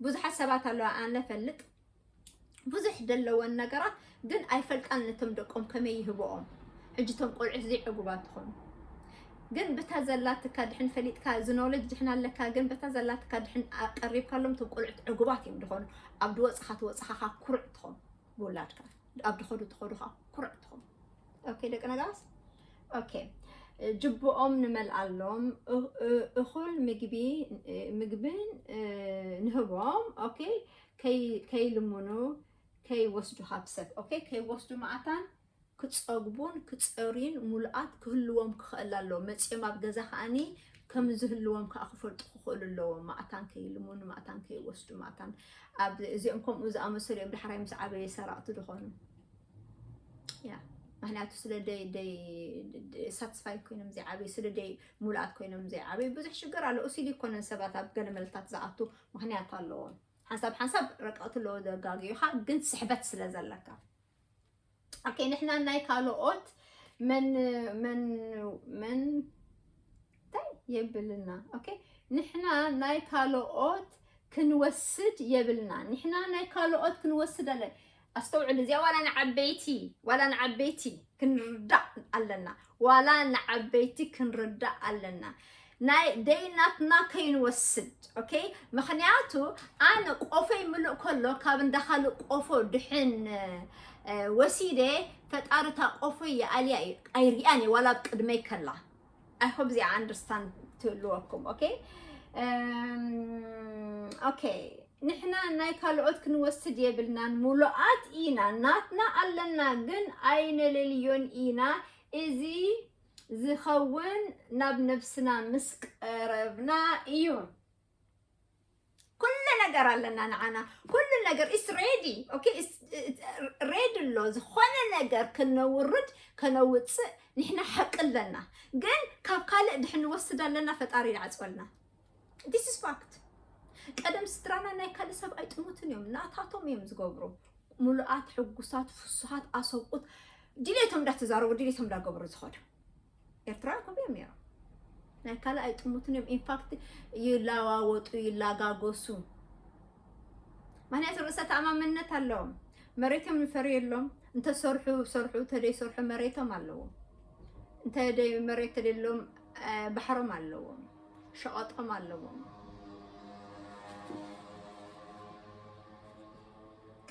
ብዙሓት ሰባት ኣለዋ ኣነ ፈልጥ ብዙሕ ደለወን ነገራት ግን ኣይፈልጣን ነቶም ደቆም ከመይ ይህብኦም። ሕጂ ቶም ቆልዑት ዘይዕጉባት ትኾኑ ግን ብታ ዘላትካ ድሕን ፈሊጥካ እዚ ኖለጅ ድሕን ኣለካ ግን በታ ዘላትካ ድሕን ኣቀሪብካሎም ቶም ቆልዑት ዕጉባት እዮም ድኾኑ። ኣብ ድወፅኻ ትወፅኻ ካ ኩርዕ ትኾኑ ብውላድካ ኣብ ድኸዱ ትኸዱ ካ ኩርዕ ትኾኑ። ኦኬ ደቂ ነጋስ ኦኬ ጅብኦም ንመልኣሎም እ- እ- እኹል ምግቢ ምግብን እ፣ ንህቦም ኦኬ ከይ- ከይልምኑ ከይወስዱ ካብ ሰብ ኦኬ ከይወስዱ ማእታን ክፀግቡን ክፀርዩን ሙሉኣት ክህልዎም ክኽእል ኣለዎ። መፂኦም ኣብ ገዛ ከዓኒ ከም ዝህልዎም ከዓ ክፈልጡ ክኽእሉ ኣለዎም። ማእታን ከይልምኑ ማእታን ከይወስዱ ማእታን ኣብ እዚኦም ከምኡ ዝኣመሰሉ እዮም ዳሕራይ ምስ ዓበየ ሰራቕቲ ዝኾኑ። ያ ምክንያቱ ስለ ደይ ደይ ሳትስፋይድ ኮይኖም ዘይዓበዩ ስለ ደይ ሙሉኣት ኮይኖም ዘይዓበዩ ብዙሕ ሽግር ኣሎ። እሱ ይኮነን ሰባት ኣብ ገለ መልታት ዝኣቱ ምክንያት ኣለዎም። ሓንሳብ ሓንሳብ ረቀቕቲ ኣለዎ ዘጋግዩኻ ግን ስሕበት ስለ ዘለካ ኦኬ ንሕና ናይ ካልኦት መን መን መን እንታይ የብልና ኦኬ ንሕና ናይ ካልኦት ክንወስድ የብልና ንሕና ናይ ካልኦት ክንወስድ ኣለ ኣስተውዕል እዚኣ ዋላ ንዓበይቲ ዋላ ንዓበይቲ ክንርዳእ ኣለና ዋላ ንዓበይቲ ክንርዳእ ኣለና ናይ ደይ ናትና ከይንወስድ ኦኬ ምክንያቱ ኣነ ቆፎይ ምልእ ከሎ ካብ እንዳካልእ ቆፎ ድሕን ወሲደ ፈጣሪ እታ ቆፎይ ይኣልያ እዩ ኣይሪኣን እየ ዋላ ኣብ ቅድመይ ከላ I hope they understand ትህልወኩም okay okay ንሕና ናይ ካልኦት ክንወስድ የብልናን ሙሉኣት ኢና ናትና ኣለና ግን ኣይነለልዮን ኢና እዚ ዝኸውን ናብ ነብስና ምስ ቀረብና እዩ ኩሉ ነገር ኣለና ንዓና ኩሉ ነገር is ready okay ready ኣሎ ዝኾነ ነገር ከነውርድ ከነውፅእ ንሕና ሓቂ ኣለና ግን ካብ ካልእ ድሕን ንወስድ ኣለና ፈጣሪ ይዓፅወልና this is fact ቀደም ስድራና ናይ ካልእ ሰብ ኣይጥሙትን እዮም ናታቶም እዮም ዝገብሩ ሙሉኣት ሕጉሳት ፍሱሃት ኣሰብኡት ድሌቶም እንዳተዛረቡ ድሌቶም እንዳገበሩ ዝኸዱ ኤርትራውያን ከምኡ እዮም ነይሮም ናይ ካልእ ኣይጥሙትን እዮም ኢንፋክት ይለዋወጡ ይላጋገሱ ምክንያቱ ርእሰ ተኣማመንነት ኣለዎም መሬቶም ይፈርየሎም እንተሰርሑ ሰርሑ ተደይሰርሑ መሬቶም ኣለዎም እንተ ደይ መሬት ተደሎም ባሕሮም ኣለዎም ሸቐጦም ኣለዎም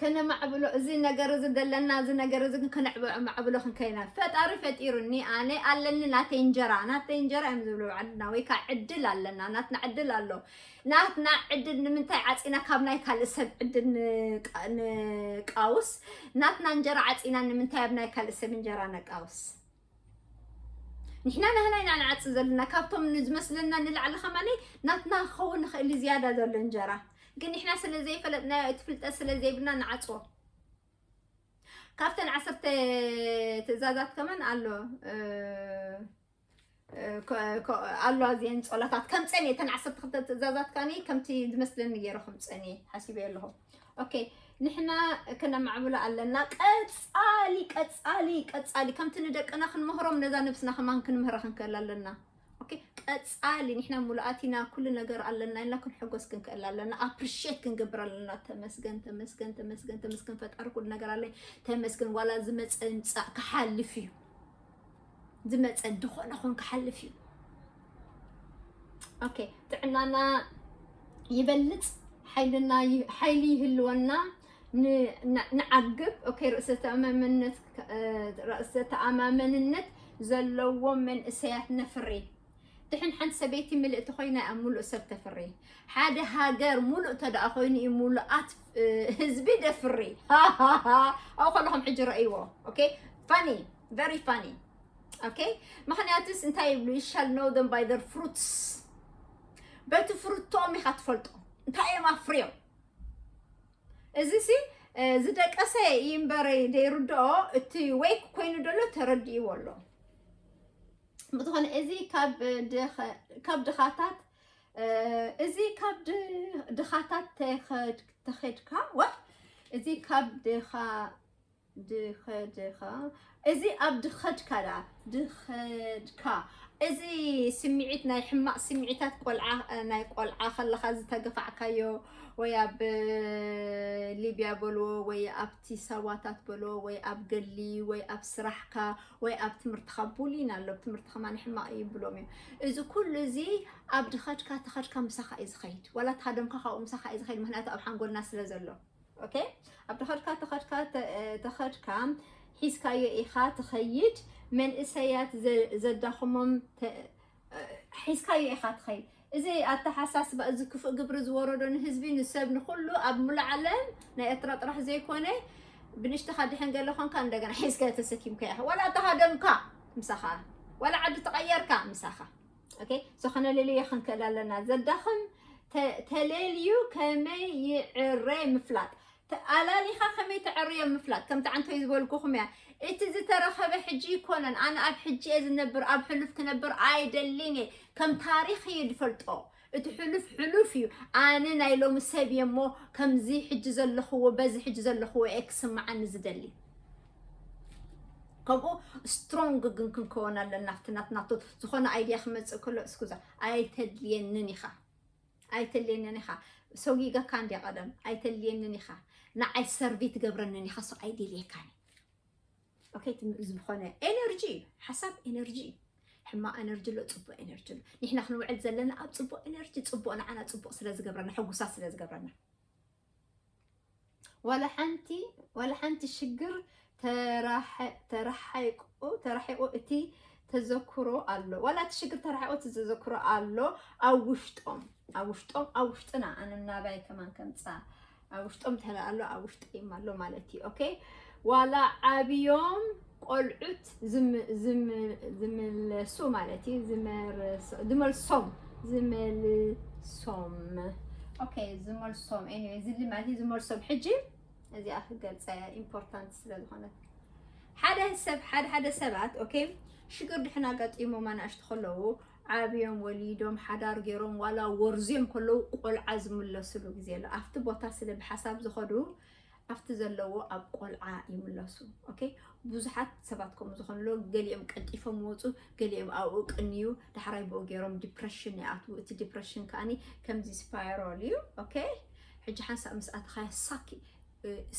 ከነማዕብሎ እዚ ነገር እዚ ዘለና እዚ ነገር እዚ ግን ከነዕብሎ ክንከይና ፈጣሪ ፈጢሩኒ ኣነ ኣለኒ ናተይ እንጀራ ናተይ እንጀራ እዮም ዝብሉ ዓድና ወይ ከዓ ዕድል ኣለና ናትና ዕድል ኣሎ ናትና ዕድል ንምንታይ ዓፂና ካብ ናይ ካልእ ሰብ ዕድል ንቃውስ ናትና እንጀራ ዓፂና ንምንታይ ኣብ ናይ ካልእ ሰብ እንጀራ ነቃውስ ንሕና ናህና ኢና ንዓጽ ዘለና ካብቶም ንዝመስለና ንላዕሊ ከማነይ ናትና ክኸውን ንኽእል ዝያዳ ዘሎ እንጀራ ግን ንሕና ስለ ዘይፈለጥናዮ እቲ ፍልጠት ስለ ዘይብልና ንዓጽዎ ካብተን ዓሰርተ ትእዛዛት ከማን ኣሎ ኣሎ እዚአን ጸሎታት ከምፀን እተን ዓሰርተ ክልተ ትእዛዛት ከኒ ከምቲ ዝመስለኒ ገይረ ከምፀን እየ ሓሲበ ኣለኹ ኦኬ ንሕና ክነማዕብሎ ኣለና ቀፃሊ ቀፃሊ ቀፃሊ ከምቲ ንደቅና ክንምህሮም ነዛ ነብስና ከማን ክንምህራ ክንክእል ኣለና ቀፃሊ ንሕና ሙሉኣት ኢና ኩሉ ነገር ኣለና ኢልና ክንሕጎስ ክንክእል ኣለና ኣፕሪሽት ክንገብር ኣለና ተመስገን ተመስገን ተመስገን ተመስገን ፈጣሪ ኩሉ ነገር ኣለይ ተመስገን ዋላ ዝመፀ ምፃእ ክሓልፍ እዩ ዝመፀ ዝኾነ ኹን ክሓልፍ እዩ ኦኬ ጥዕናና ይበልፅ ሓይልና ሓይሊ ይህልወና ንዓግብ ኦኬ ርእሰ ተኣማመንነት ርእሰ ተኣማመንነት ዘለዎ መንእሰያት ነፍሪ ድሕን ሓንቲ ሰበይቲ ምልእቲ ኮይና ኣብ ሙሉእ ሰብ ተፍሪ ሓደ ሃገር ሙሉእ ተደኣ ኮይኑ እዩ ሙሉኣት ህዝቢ ደፍሪ ኣብኡ ከለኹም ሕጂ ረእይዎ ኦኬ funny very funny okay ምክንያቱስ እንታይ ይብሉ you shall know them by their fruits በቲ ፍርቶኦም ኢኻ ትፈልጦ እንታይ እዮም ኣፍርዮም። እዚ ሲ ዝደቀሰ ይንበረ ዘይርድኦ እቲ ወይክ ኮይኑ ደሎ ተረድእዎ ኣሎ። ብዝኾነ እዚ ካብ ድኻታት እዚ ካብ ድኻታት ተኸድካ ወ እዚ ካብ ድኻ ድኸድኻ እዚ ኣብ ድኸድካ ዳ ድኸድካ እዚ ስምዒት ናይ ሕማቕ ስምዒታት ቆልዓ ናይ ቆልዓ ከለኻ ዝተገፋዕካዮ ወይ ኣብ ሊብያ በልዎ ወይ ኣብቲ ሳዋታት በልዎ ወይ ኣብ ገሊ ወይ ኣብ ስራሕካ ወይ ኣብ ትምህርትኻ ቡሊን ኣሎ ትምህርቲ ከማን ሕማቕ እዩ ብሎም እዮም እዚ ኩሉ እዚ ኣብ ድኸድካ ተኸድካ ምሳኻ እዩ ዝኸይድ ዋላ ተሃደምካ ካብኡ ምሳኻ እዩ ዝኸይድ ምክንያቱ ኣብ ሓንጎልና ስለ ዘሎ ኦኬ ኣብ ተኸድካ ተኸድካ ተኸድካ ሒዝካዮ ኢኻ ትኸይድ መንእሰያት ዘዳኽሞም ሒዝካዮ ኢኻ ትኸይድ እዚ ኣተሓሳስባ እዚ ክፉእ ግብሪ ዝወረዶ ንህዝቢ ንሰብ ንኩሉ ኣብ ሙሉእ ዓለም ናይ ኤርትራ ጥራሕ ዘይኮነ ብንሽትኻ ድሕን ገለ ኾንካ እንደገና ሒዝካ ተሰኪምካ ኢኻ ዋላ ተሃደምካ ምሳኻ ዋላ ዓዲ ተቐየርካ ምሳኻ ኦኬ ዝኾነ ልልዮ ክንክእል ኣለና ዘዳኽም ተሌልዩ ከመይ ይዕረ ምፍላጥ ኣላሊኻ ከመይ ተዕርዮ ምፍላጥ ከምቲ ዓንቶይ ዝበልኩኹም እያ እቲ ዝተረኸበ ሕጂ ይኮነን ኣነ ኣብ ሕጂ እየ ዝነብር ኣብ ሕሉፍ ክነብር ኣይደልን እየ ከም ታሪኽ እዩ ዝፈልጦ እቲ ሕሉፍ ሕሉፍ እዩ ኣነ ናይ ሎሚ ሰብ እየ እሞ ከምዚ ሕጂ ዘለኽዎ በዚ ሕጂ ዘለኽዎ እየ ክስምዓኒ ዝደሊ ከምኡ ስትሮንግ ግን ክንከውን ኣለና ኣብቲ ናትናቶ ዝኾነ ኣይድያ ክመፅእ ከሎ እስኩዛ ኣይተድልየንን ኢኻ ኣይተልየንን ኢኻ ሰጊገካ እንድየ ቀደም ኣይተልየንን ኢኻ ንዓይ ሰርቪ ትገብረንን ኢኻ so ኣይደልየካን okay ዝኾነ ኤነርጂ እዩ ሓሳብ ኤነርጂ እዩ ሕማቕ ኤነርጂ ኣሎ ፅቡቅ ኤነርጂ ኣሎ ንሕና ክንውዕል ዘለና ኣብ ፅቡቅ ኤነርጂ ፅቡቅ ንዓና ፅቡቅ ስለ ዝገብረና ሕጉሳት ስለ ዝገብረና ዋላ ሓንቲ ዋላ ሓንቲ ሽግር ተራሒቁ ተራሒቁ እቲ ተዘክሮ ኣሎ ዋላ እቲ ሽግር ተራሒቁ እቲ ተዘክሮ ኣሎ ኣብ ውሽጦም ኣብ ውሽጦም ኣብ ውሽጥና ኣነ ናባይ ከማን ከምፃ ኣብ ውሽጦም ተላ ኣሎ ኣብ ውሽጠይም ኣሎ ማለት እዩ okay ዋላ ዓብዮም ቆልዑት ዝምለሱ ማለት እዩ ዝመልሶም ዝመልሶም okay ዝመልሶም anyway ዝሊ ማለት እዩ ዝመልሶም ሕጂ እዚኣ ክገልፀ ኢምፖርታንት ስለ ዝኾነት ሓደ ሰብ ሓደ ሓደ ሰባት okay ሽግር ድሕን ኣጋጢሞም ኣናእሽቱ ከለዉ ዓብዮም ወሊዶም ሓዳር ገይሮም ዋላ ወርዝዮም ከለዉ ቆልዓ ዝምለስሉ ግዜ ኣሎ ኣብቲ ቦታ ስለ ብሓሳብ ዝኸዱ ኣብቲ ዘለዎ ኣብ ቆልዓ ይምለሱ okay ብዙሓት ሰባት ከምኡ ዝኾኑሎ ገሊኦም ቀልጢፎም ይወፁ ገሊኦም ኣብኡ ቅንዩ ዳሕራይ ብኡ ገይሮም ዲፕረሽን ይኣትዉ እቲ ዲፕረሽን ከዓኒ ከምዚ ስፓይራል እዩ okay ሕጂ ሓንሳብ ምስ ኣተኻያ ሳኪ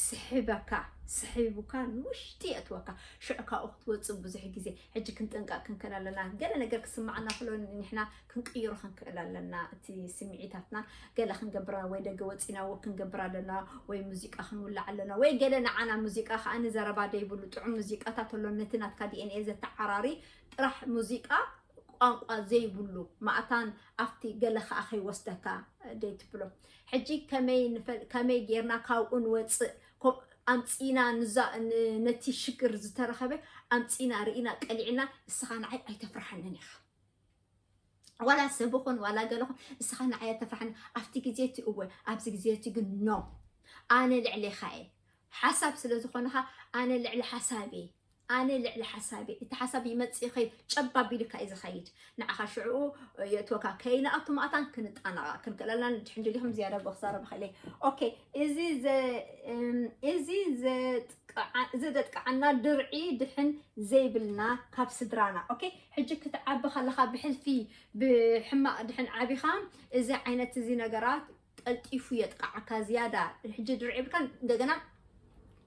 ስሒበካ ስሒቡካ ንውሽጢ የእትወካ ሽዑ ካብኡ ክትወፅእ ብዙሕ ግዜ ሕጂ ክንጥንቀቅ ክንክእል ኣለና ገለ ነገር ክስማዓና ክሎ ንሕና ክንቅይሮ ክንክእል ኣለና እቲ ስምዒታትና ገለ ክንገብር ወይ ደገ ወፂና ወክ ክንገብር ኣለና ወይ ሙዚቃ ክንውላዕ ኣለና ወይ ገለ ንዓና ሙዚቃ ከዓ ንዘረባ ደይብሉ ጥዑም ሙዚቃታት ኣሎ ነቲ ናትካ ዲኤንኤ ዘተዓራሪ ጥራሕ ሙዚቃ ቋንቋ ዘይብሉ ማእታን ኣብቲ ገለ ከዓ ከይወስደካ ደይትብሎ ሕጂ ከመይ ንፈል ከመይ ጌርና ካብኡ ንወፅእ ኣምፂና ንዛ ነቲ ሽግር ዝተረኸበ ኣምፂና ርኢና ቀሊዕና እስኻ ንዓይ ኣይተፍርሓንን ኢኻ ዋላ ሰብ ኹን ዋላ ገለ ኹን እስኻ ንዓይ ኣይተፍርሓኒ ኣብቲ ግዜ እቲ እወ ኣብዚ ግዜ እቲ ግን no ኣነ ልዕሌኻ እየ ሓሳብ ስለ ዝኾንኻ ኣነ ልዕሊ ሓሳብ እየ ኣነ ልዕሊ ሓሳብ እየ እቲ ሓሳብ ይመፅእ ይኸይድ ጨባብ ኢልካ እዩ ዝኸይድ ንዓኻ ሽዕኡ የእትወካ ከይንኣቱ ማእታን ክንጣነቓ ክንክእለልና ንድሕን ደሊኹም ዝያዳ ብክዛረብ ክእል እየ okay እዚ እዚ ዘጥቅዓና ድርዒ ድሕን ዘይብልና ካብ ስድራና okay ሕጂ ክትዓቢ ከለኻ ብሕልፊ ብሕማቕ ድሕን ዓቢኻ እዚ ዓይነት እዚ ነገራት ቀልጢፉ የጥቃዓካ ዝያዳ ሕጂ ድርዒ ብልካን እንደገና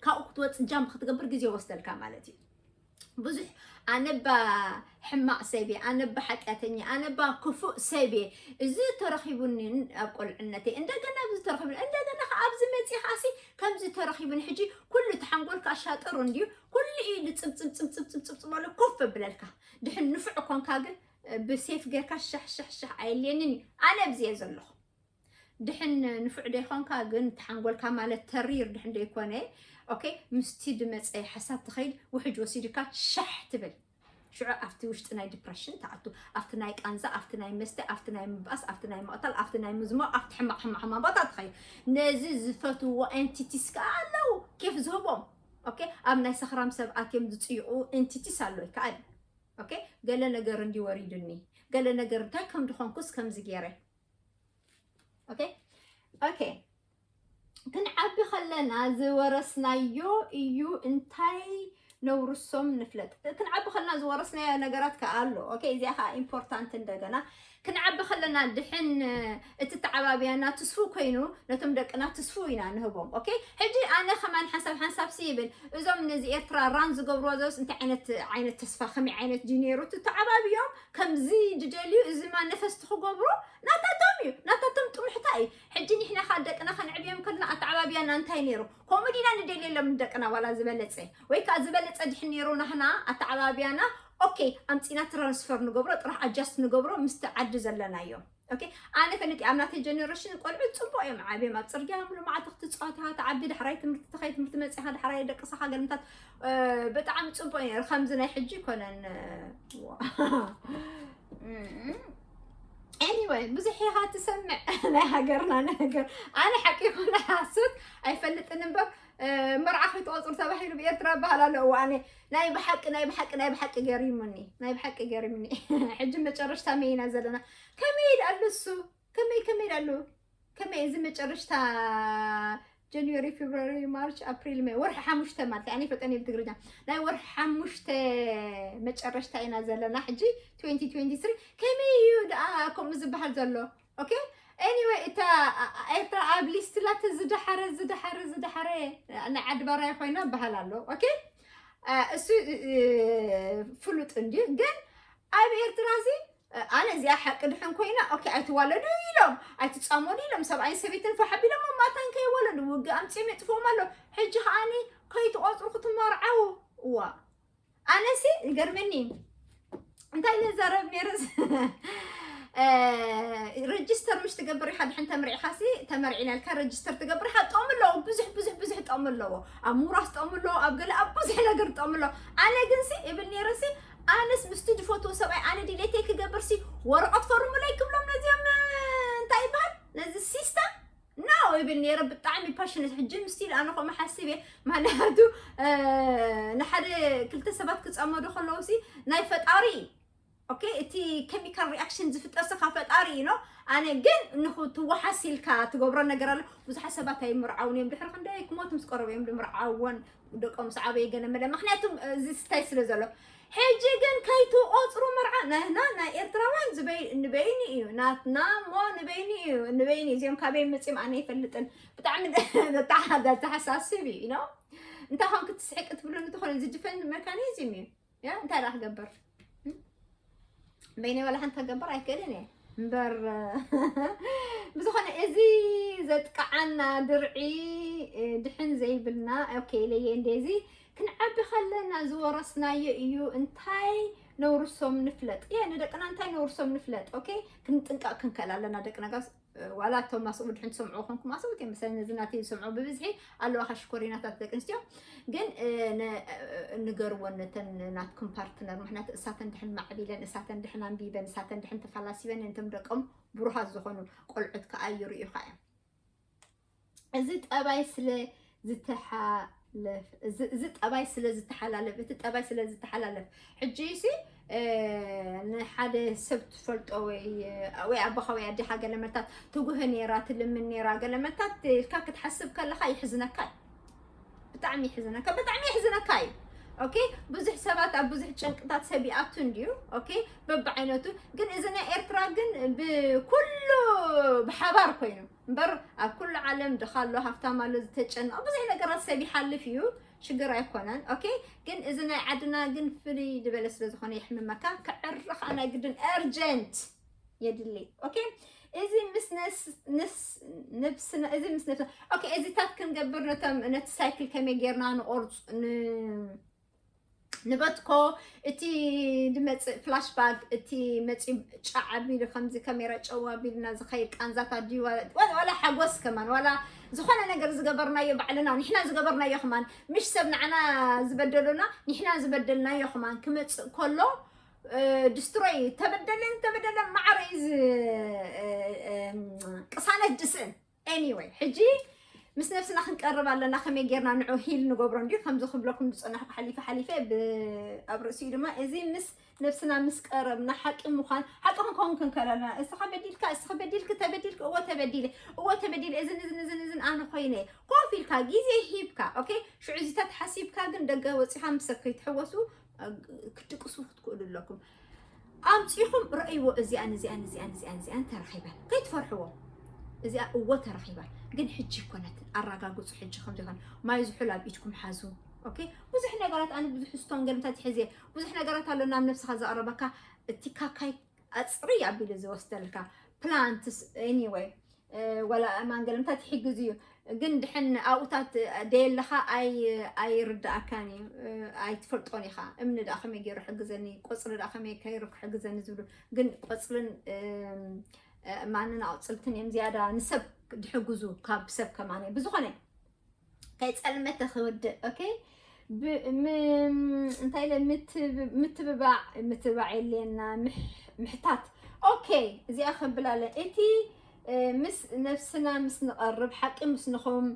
ካብኡ ክትወፅእ ጃምፕ ክትገብር ግዜ ወስደልካ ማለት እዩ ብዙሕ ኣነባ ሕማቕ ሰብ እየ ኣነባ ሓጢኣተኛ ኣነባ ክፉእ ሰብ እየ እዚ ተረኺቡኒ ኣብ ቆልዕነተይ እንደገና ኣብዚ ተረኺቡኒ እንደገና ከዓ ኣብዚ መፂእ ከዓሲ ከምዚ ተረኺቡኒ ሕጂ ኩሉ እቲ ሓንጎልካ ኣሻጥሩ እንድዩ ኩሉ ኢሉ ፅብፅብፅብፅብፅብፅብፅብ ኣሎ ኮፍ ኣብለልካ ድሕን ንፉዕ ኮንካ ግን ብሴፍ ጌርካ ሻሕ ሻሕ ሻሕ ኣየልየንን እዩ ኣነ ኣብዚ እየ ዘለኹ ድሕን ንፉዕ ደይኮንካ ግን ተሓንጎልካ ማለት ተሪር ድሕን ደይኮነ okay ምስቲ ድመፀ ሓሳብ ትኸይድ ውሕጅ ወሲድካ ሻሕ ትብል ሽዑ ኣብቲ ውሽጢ ናይ ዲፕረሽን ትኣቱ፣ ኣብቲ ናይ ቃንዛ፣ ኣብቲ ናይ መስተ፣ ኣብቲ ናይ ምባኣስ፣ ኣብቲ ናይ ምቕታል፣ ኣብቲ ናይ ምዝሞቕ፣ ኣብቲ ሕማቕ ሕማቕ ሕማቕ ቦታ ትኸይድ። ነዚ ዝፈትዎ ኤንቲቲስ ከኣ ኣለዉ ኬፍ ዝህቦም። ኦኬ፣ ኣብ ናይ ሰኽራም ሰብ ኣትዮም ዝጽይቑ ኤንቲቲስ ኣሎ ይከኣል። ኦኬ፣ ገለ ነገር እንዲ ወሪዱኒ፣ ገለ ነገር እንታይ ከም ድኾንኩስ ከምዚ ገይረ። ኦኬ፣ ኦኬ። ክንዓቢ ከለና ዝወረስናዮ እዩ እንታይ ነውርሶም ንፍለጥ። ክንዓቢ ከለና ዝወረስናዮ ነገራት ከኣ ኣሎ። ኦኬ፣ እዚኣ ከኣ ኢምፖርታንት እንደገና። ክንዓቢ ከለና ድሕን እቲ ተዓባብያና ትስፉ ኮይኑ ነቶም ደቅና ትስፉ ኢና ንህቦም። ኦኬ፣ ሕጂ ኣነ ከማን ሓንሳብ ሓንሳብ ሲ ይብል፣ እዞም ነዚ ኤርትራ ራን ዝገብርዎ ዘውስ እንታይ ዓይነት ዓይነት ተስፋ ከመይ ዓይነት ድዩ ነይሩ እቲ ተዓባብዮም ከምዚ ድደልዩ እዚ ማኒፈስት ክገብሩ ናታቶም እዩ፣ ናታቶም ጥሙሕታ እዩ። ሕጂ ንሕና ከኣ ደቅና ከነዕብዮም ከለና ኣተዓባብያና እንታይ ነይሩ? ከምኡ ዲና ንደልየሎም ንደቅና ዋላ ዝበለጸ ወይ ከኣ ዝበለጸ ድሕን ነይሩ ናህና ኣተዓባብያና ኦኬ ኣምጺና ትራንስፈር ንገብሮ ጥራሕ ኣጃስት ንገብሮ ምስቲ ዓዲ ዘለናዮ። ኦኬ ኣነ ፈለጥ ኣብ ናተይ ጀነሬሽን ቆልዑ ጽቡቅ እዮም ዓብዮም ኣብ ጽርግያ ሙሉ መዓልቲ ክትጻወታ ትዓቢ ዳሕራይ ትምህርቲ ትኸይ ትምህርቲ መጺኻ ዳሕራይ ደቅስኻ ገልምታት ብጣዕሚ ጽቡቅ እዩ ነይሩ። ከምዚ ናይ ሕጂ ይኮነን። Anyway ብዙሕ ኢኻ ትሰምዕ ናይ ሃገርና ነገር ኣነ ሓቂ ይኮነ ሓሶት ኣይፈልጥን እምበር መርዓ ከይትቆፅሩ ተባሂሉ ብኤርትራ በሃል ኣሎ። እዋነ ናይ ብሓቂ ናይ ብሓቂ ናይ ብሓቂ ገሪሙኒ ናይ ብሓቂ ገሪሙኒ። ሕጂ መጨረሽታ መይና ዘለና ከመይ ይድኣሉ እሱ ከመይ ከመይ ይድኣሉ ከመይ እዚ መጨረሽታ ጃንዋሪ ፌብሩዋሪ ማርች ኣፕሪል ሜ ወርሒ ሓሙሽተ ማለት ኣነ ይፈልጠን ብትግርኛ ናይ ወርሒ ሓሙሽተ መጨረሽታ ኢና ዘለና ሕጂ twenty twenty three ከመይ እዩ ደኣ ከምኡ ዝበሃል ዘሎ? ኦኬ anyway እታ ኤርትራ ኣብ ሊስት ላተ ዝደሓረ ዝደሓረ ዝደሓረ ናይ ዓዲ ባራይ ኮይና በሃል ኣሎ። ኦኬ እሱ ፍሉጥ እንድዩ ግን ኣብ ኤርትራ እዚ ኣነ እዚኣ ሓቂ ድሕን ኮይና ኦኬ ኣይትዋለዱ ኢሎም ኣይትፃመዱ ኢሎም ሰብኣይን ሰበይትን ፋሕ ኣቢሎም ማታን ከይወለዱ ውግእ ኣምፅኦም የጥፍኦም ኣሎ። ሕጂ ከዓኒ ከይትቆፅሩ ክትመርዓው እዋ ኣነሲ ይገርመኒ እንታይ ነዛረብ ነይረ ረጅስተር ምሽ ትገብር ኢኻ ድሕን ተምርዒኻሲ ተመርዒና ኢልካ ረጅስተር ትገብር ኢኻ ጥቕሚ ኣለዎ ብዙሕ ብዙሕ ብዙሕ ጥቕሚ ኣለዎ ኣብ ምውራስ ጥቕሚ ኣለዎ ኣብ ገለ ኣብ ብዙሕ ነገር ጥቕሚ ኣለዎ ኣነ ግንሲ ይብል ነይረሲ ኣነስ ምስቲ ዝፈትዎ ሰብኣይ ኣነ ድሌተይ ክገብርሲ ወረቐት ፈርሙለይ ክብሎም ነዚኦም እንታይ ይበሃል ነዚ ሲስተም no ይብል ነይረ ብጣዕሚ ፓሽነት ሕጂ ምስቲ ኣነ ከምኡ ሓሲብ እየ ምክንያቱ ንሓደ ክልተ ሰባት ክፀመዱ ከለውሲ ናይ ፈጣሪ ኦኬ እቲ ኬሚካል ሪኣክሽን ዝፍጠር ስኻ ፈጣሪ እዩ ነው ኣነ ግን ንክትወሓስ ኢልካ ትገብሮ ነገር ኣሎ ብዙሓት ሰባት ኣይምርዓውን እዮም ድሕሪ ክንደይ ክሞት ምስ ቀረቡ እዮም ድምርዓወን ደቆም ምስ ዓበየ ገለ መለ ምክንያቱ እዚ ስታይ ስለ ዘሎ ሕጂ ግን ከይትቆፅሩ መርዓ ናህና ናይ ኤርትራውያን ዝበይ ንበይኒ እዩ ናትና እሞ ንበይኒ እዩ ንበይኒ እዚኦም ካበይ መፅኦም ኣነ ይፈልጥን ብጣዕሚ ተሓሳስብ እዩ ነው እንታይ ከም ክትስሕቅ ትብሉ ንትኾነ እዚ ድፈን መካኒዝም እዩ ያ እንታይ ደኣ ክገብር በይነይ ዋላ ሓንቲ ክገብር ኣይክእልን እየ እምበር ብዝኾነ እዚ ዘጥቅዓና ድርዒ ድሕን ዘይብልና ኦኬ ኢለየ እንደ እዚ ክንዓቢ ከለና ዝወረስናዮ እዩ እንታይ ነውርሶም ንፍለጥ የ ንደቅና እንታይ ነውርሶም ንፍለጥ ኦኬ ክንጥንቀቅ ክንክእል ኣለና ደቅና ጋስ ዋላ እቶም ማስኡ ድሕን ትሰምዑ ኮንኩም ኣሰቡት እዮም መሰለኒ ነዚ ናተይ ዝሰምዑ ብብዝሒ ኣለዋ ካሽኮሪናታት ደቂ ኣንስትዮ ግን ንገርወን ነተን ናትኩም ፓርትነር ምክንያቱ እሳተን ድሕን ማዕቢለን እሳተን ድሕን ኣንቢበን እሳተን ድሕን ተፈላሲበን እንቶም ደቆም ብሩሃት ዝኾኑ ቆልዑት ከኣ ይርእዩኻ እዮም እዚ ጠባይ ስለ ዝተሓለፍ እዚ ጠባይ ስለ ዝተሓላለፍ እቲ ጠባይ ስለ ዝተሓላለፍ ሕጂ ሲ ንሓደ ሰብ ትፈልጦ ወይ ወይ ኣቦኻ ወይ ኣዴኻ ገለመታት ትጉህ ነይራ ትልምን ነይራ ገለመታት ኢልካ ክትሓስብ ከለኻ ይሕዝነካ እዩ ብጣዕሚ ይሕዝነካ ብጣዕሚ ይሕዝነካ እዩ ኦኬ ብዙሕ ሰባት ኣብ ብዙሕ ጭንቅታት ሰብ ይኣቱ እንድዩ ኦኬ በብዓይነቱ ግን እዚ ናይ ኤርትራ ግን ብኩሉ ብሓባር ኮይኑ እምበር ኣብ ኩሉ ዓለም ድኻ ኣሎ ሃፍታም ኣሎ ዝተጨነቐ ብዙሕ ነገራት ሰብ ይሓልፍ እዩ ሽግር ኣይኮነን ኦኬ ግን እዚ ናይ ዓድና ግን ፍልይ ዝበለ ስለ ዝኾነ የሕምመካ ክዕርኽ ኣና ግድን urgent የድሊ ኦኬ እዚ ምስ ነብስና እዚ ምስ ነብስና ኦኬ እዚታት ክንገብር ነቶም ነቲ ሳይክል ከመይ ጌርና ንቆርፅ ንበትኮ እቲ ዝመፅእ ፍላሽባክ እቲ መፂ ጫዕ ኣቢሉ ከምዚ ካሜራ ጨው ኣቢልና ዝኸይድ ቃንዛታት ድዩ ዋላ ሓጎስ ከማን ዋላ ዝኾነ ነገር ዝገበርናዮ ባዕልና ንሕና ዝገበርናዮ ከማን ምሽ ሰብ ንዓና ዝበደሉና ንሕና ዝበደልናዮ ከማን ክመፅእ ከሎ ድስትሮይ ተበደለን ተበደለን ማዕረ እዩ ቅሳነት ድስእን anyway ሕጂ ምስ ነብስና ክንቀርብ ኣለና ከመይ ጌርና ንዑ ሂል ንገብሮ እንዲ ከምዚ ክብለኩም ዝፀናሕኩ ሓሊፈ ሓሊፈ ኣብ ርእሲኡ ድማ እዚ ምስ ነብስና ምስ ቀረብና ሓቂ ምዃን ሓቂ ክንከውን ክንከለና እስኻ በዲልካ እስኻ በዲልክ ተበዲልክ እዎ ተበዲለ እዎ ተበዲለ እዝን እዝን እዝን እዝን ኣነ ኮይነ ኮፍ ኢልካ ግዜ ሂብካ okay ሽዑ እዚታት ሓሲብካ ግን ደገ ወፂኻ ምስ ሰብ ከይትሕወሱ ክትድቅሱ ክትክእሉ ኣለኩም ኣምፂኹም ረእይዎ እዚኣን እዚኣን እዚኣን እዚኣን እዚኣን ተረኺበን ከይትፈርሕዎ እዚኣ እዎ ተረኺባ ግን ሕጂ ይኮነትን ኣረጋግፁ ሕጂ ከም ዘይኮነ ማይ ዝሑል ኣብ ኢድኩም ሓዙ okay ብዙሕ ነገራት ኣነ ብዙሕ ስቶን ገልምታት ይሕዝ ብዙሕ ነገራት ኣሎ ናብ ነብስኻ ዘቕረበካ እቲ ካካይ ኣፅሪ ኣቢሉ ዝወስደልካ plants anyway ወላ ማን ገልምታት ይሕግዝ እዩ ግን ድሕን ኣብኡታት ደየለኻ ኣይርዳእካን እዩ ኣይትፈልጦን ኢኻ እምኒ ዳ ከመይ ገይሩ ሕግዘኒ ቆፅሊ ዳ ከመይ ከይሩ ክሕግዘኒ ዝብሉ ግን ቆፅልን ማንን ኣቁፅልትን እዮም ዝያዳ ንሰብ ድሕግዙ ካብ ሰብ ከማነ ብዝኾነ ከይፀልመተ ክውድእ okay እንታይ ኢለ ምትብባዕ ምትብባዕ የድልየና ምሕታት okay እዚኣ ከብል ኣለ እቲ ምስ ነብስና ምስ ንቐርብ ሓቂ ምስ ንኹም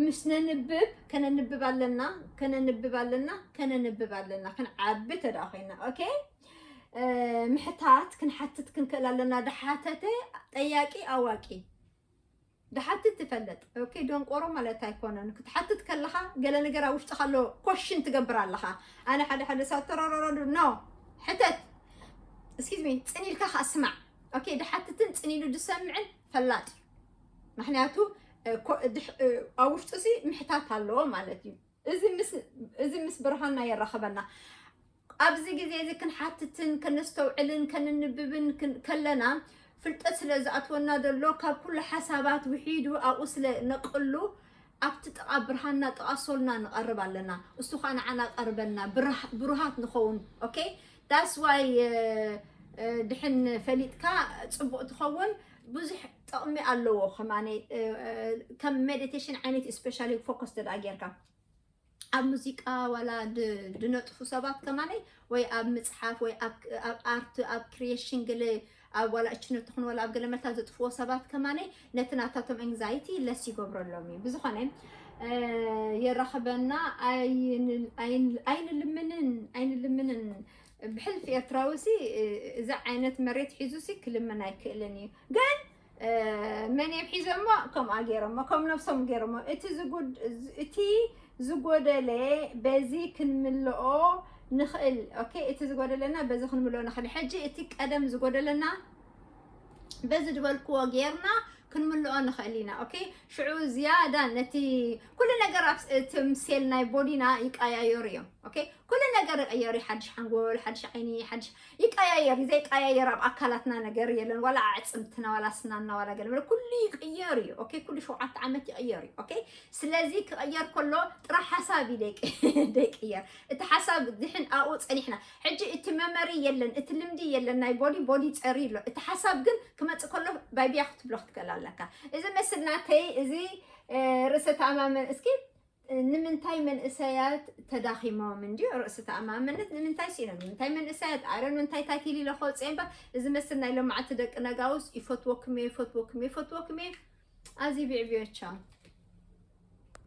ምስ ነንብብ ከነንብብ ኣለና ከነንብብ ኣለና ከነንብብ ኣለና ክንዓቢ ተዳ ኮይና okay ምሕታት ክንሓትት ክንክእል ኣለና ድሓተተ ጠያቂ ኣዋቂ ድሓትት ትፈልጥ okay ደንቆሮ ማለት ኣይኮነን ክትሓትት ከለኻ ገለ ነገር ኣብ ውሽጥኻ ኣሎ ኮሽን ትገብር ኣለኻ ኣነ ሓደ ሓደ ሳብ ተረረረዱ no ሕተት excuse me ፅን ኢልካ ከዓ ስማዕ okay ድሓትትን ፅን ኢሉ ዝሰምዕን ፈላጥ እዩ ምክንያቱ ኣብ ውሽጡ ሲ ምሕታት ኣለዎ ማለት እዩ እዚ ምስ ብርሃንና የራኸበና ኣብዚ ግዜ እዚ ክንሓትትን ከነስተውዕልን ከንንብብን ከለና ፍልጠት ስለ ዝኣትወና ዘሎ ካብ ኩሉ ሓሳባት ውሒዱ ኣብኡ ስለ ነቅሉ ኣብቲ ጥቓ ብርሃንና ጥቓ ሶልና ንቐርብ ኣለና እሱ ከዓ ንዓና ቀርበና ብሩሃት ንኸውን okay that's why ድሕን ፈሊጥካ ፅቡቅ ትኸውን ብዙሕ ጥቕሚ ኣለዎ ከማነ ከም meditation ዓይነት especially focus ተዳ ጌርካ ኣብ ሙዚቃ ዋላ ድነጥፉ ሰባት ከማነይ ወይ ኣብ ምፅሓፍ ወይ ኣብ ኣርት ኣብ creation ገለ ኣብ ዋላ እችነት ትኹን ዋላ ኣብ ገለ መልታ ዘጥፍዎ ሰባት ከማነይ ነቲ ናታቶም anxiety less ይገብረሎም እዩ ብዝኾነ የራኽበና ኣይንልምንን ኣይንልምንን ብሕልፊ ኤርትራዊ ሲ እዚ ዓይነት መሬት ሒዙ ሲ ክልምን ኣይክእልን እዩ ግን መን እዮም ሒዞሞ ከምኣ ገይሮሞ ከም ነብሶም ገይሮሞ እቲ ዝጉድ እቲ ዝጎደለ በዚ ክንምልኦ ንኽእል okay እቲ ዝጎደለና በዚ ክንምልኦ ንኽእል ሕጂ እቲ ቀደም ዝጎደለና በዚ ዝበልክዎ ጌርና ክንምልኦ ንኽእል ኢና okay ሽዑ ዝያዳ ነቲ ኩሉ ነገር ኣብ እቲ ሴል ናይ ቦዲና ይቀያየሩ እዮም okay ኩሉ ነገር ይቀየሩ ሓድሽ ሓንጎል ሓድሽ ዓይኒ ሓድሽ ይቀያየር እዩ ዘይቀያየር ኣብ ኣካላትና ነገር የለን ዋላ ኣዕፅምትና ዋላ ስናና ዋላ ገለ ኩሉ ይቅየር እዩ okay ኩሉ ሸውዓተ ዓመት ይቅየር እዩ okay ስለዚ ክቅየር ከሎ ጥራሕ ሓሳብ እዩ ደይቅየር እቲ ሓሳብ ድሕን ኣብኡ ፀኒሕና ሕጂ እቲ መመሪ የለን እቲ ልምዲ የለን ናይ ቦዲ ቦዲ ፀሪ ኣሎ እቲ ሓሳብ ግን ክመፅእ ከሎ ባይብያ ክትብሎ ክትክእል ኣለካ እዚ መስል ናተይ እዚ ርእሰ ተኣማመን እስኪ ንምንታይ መንእሰያት ተዳኺሞም እንዲ ርእሲ ተኣማመነት ንምንታይ ሲኢኖም ንምንታይ መንእሰያት ኣረን እንታይ ታይቲል ኢለ ከውፅእ እምበር እዚ መስል ናይ ሎማዓቲ ደቂ ነጋውስ ይፈትወኩም እየ ይፈትወኩም እየ ይፈትወኩም እየ ኣዚ ቢዕብዮቻ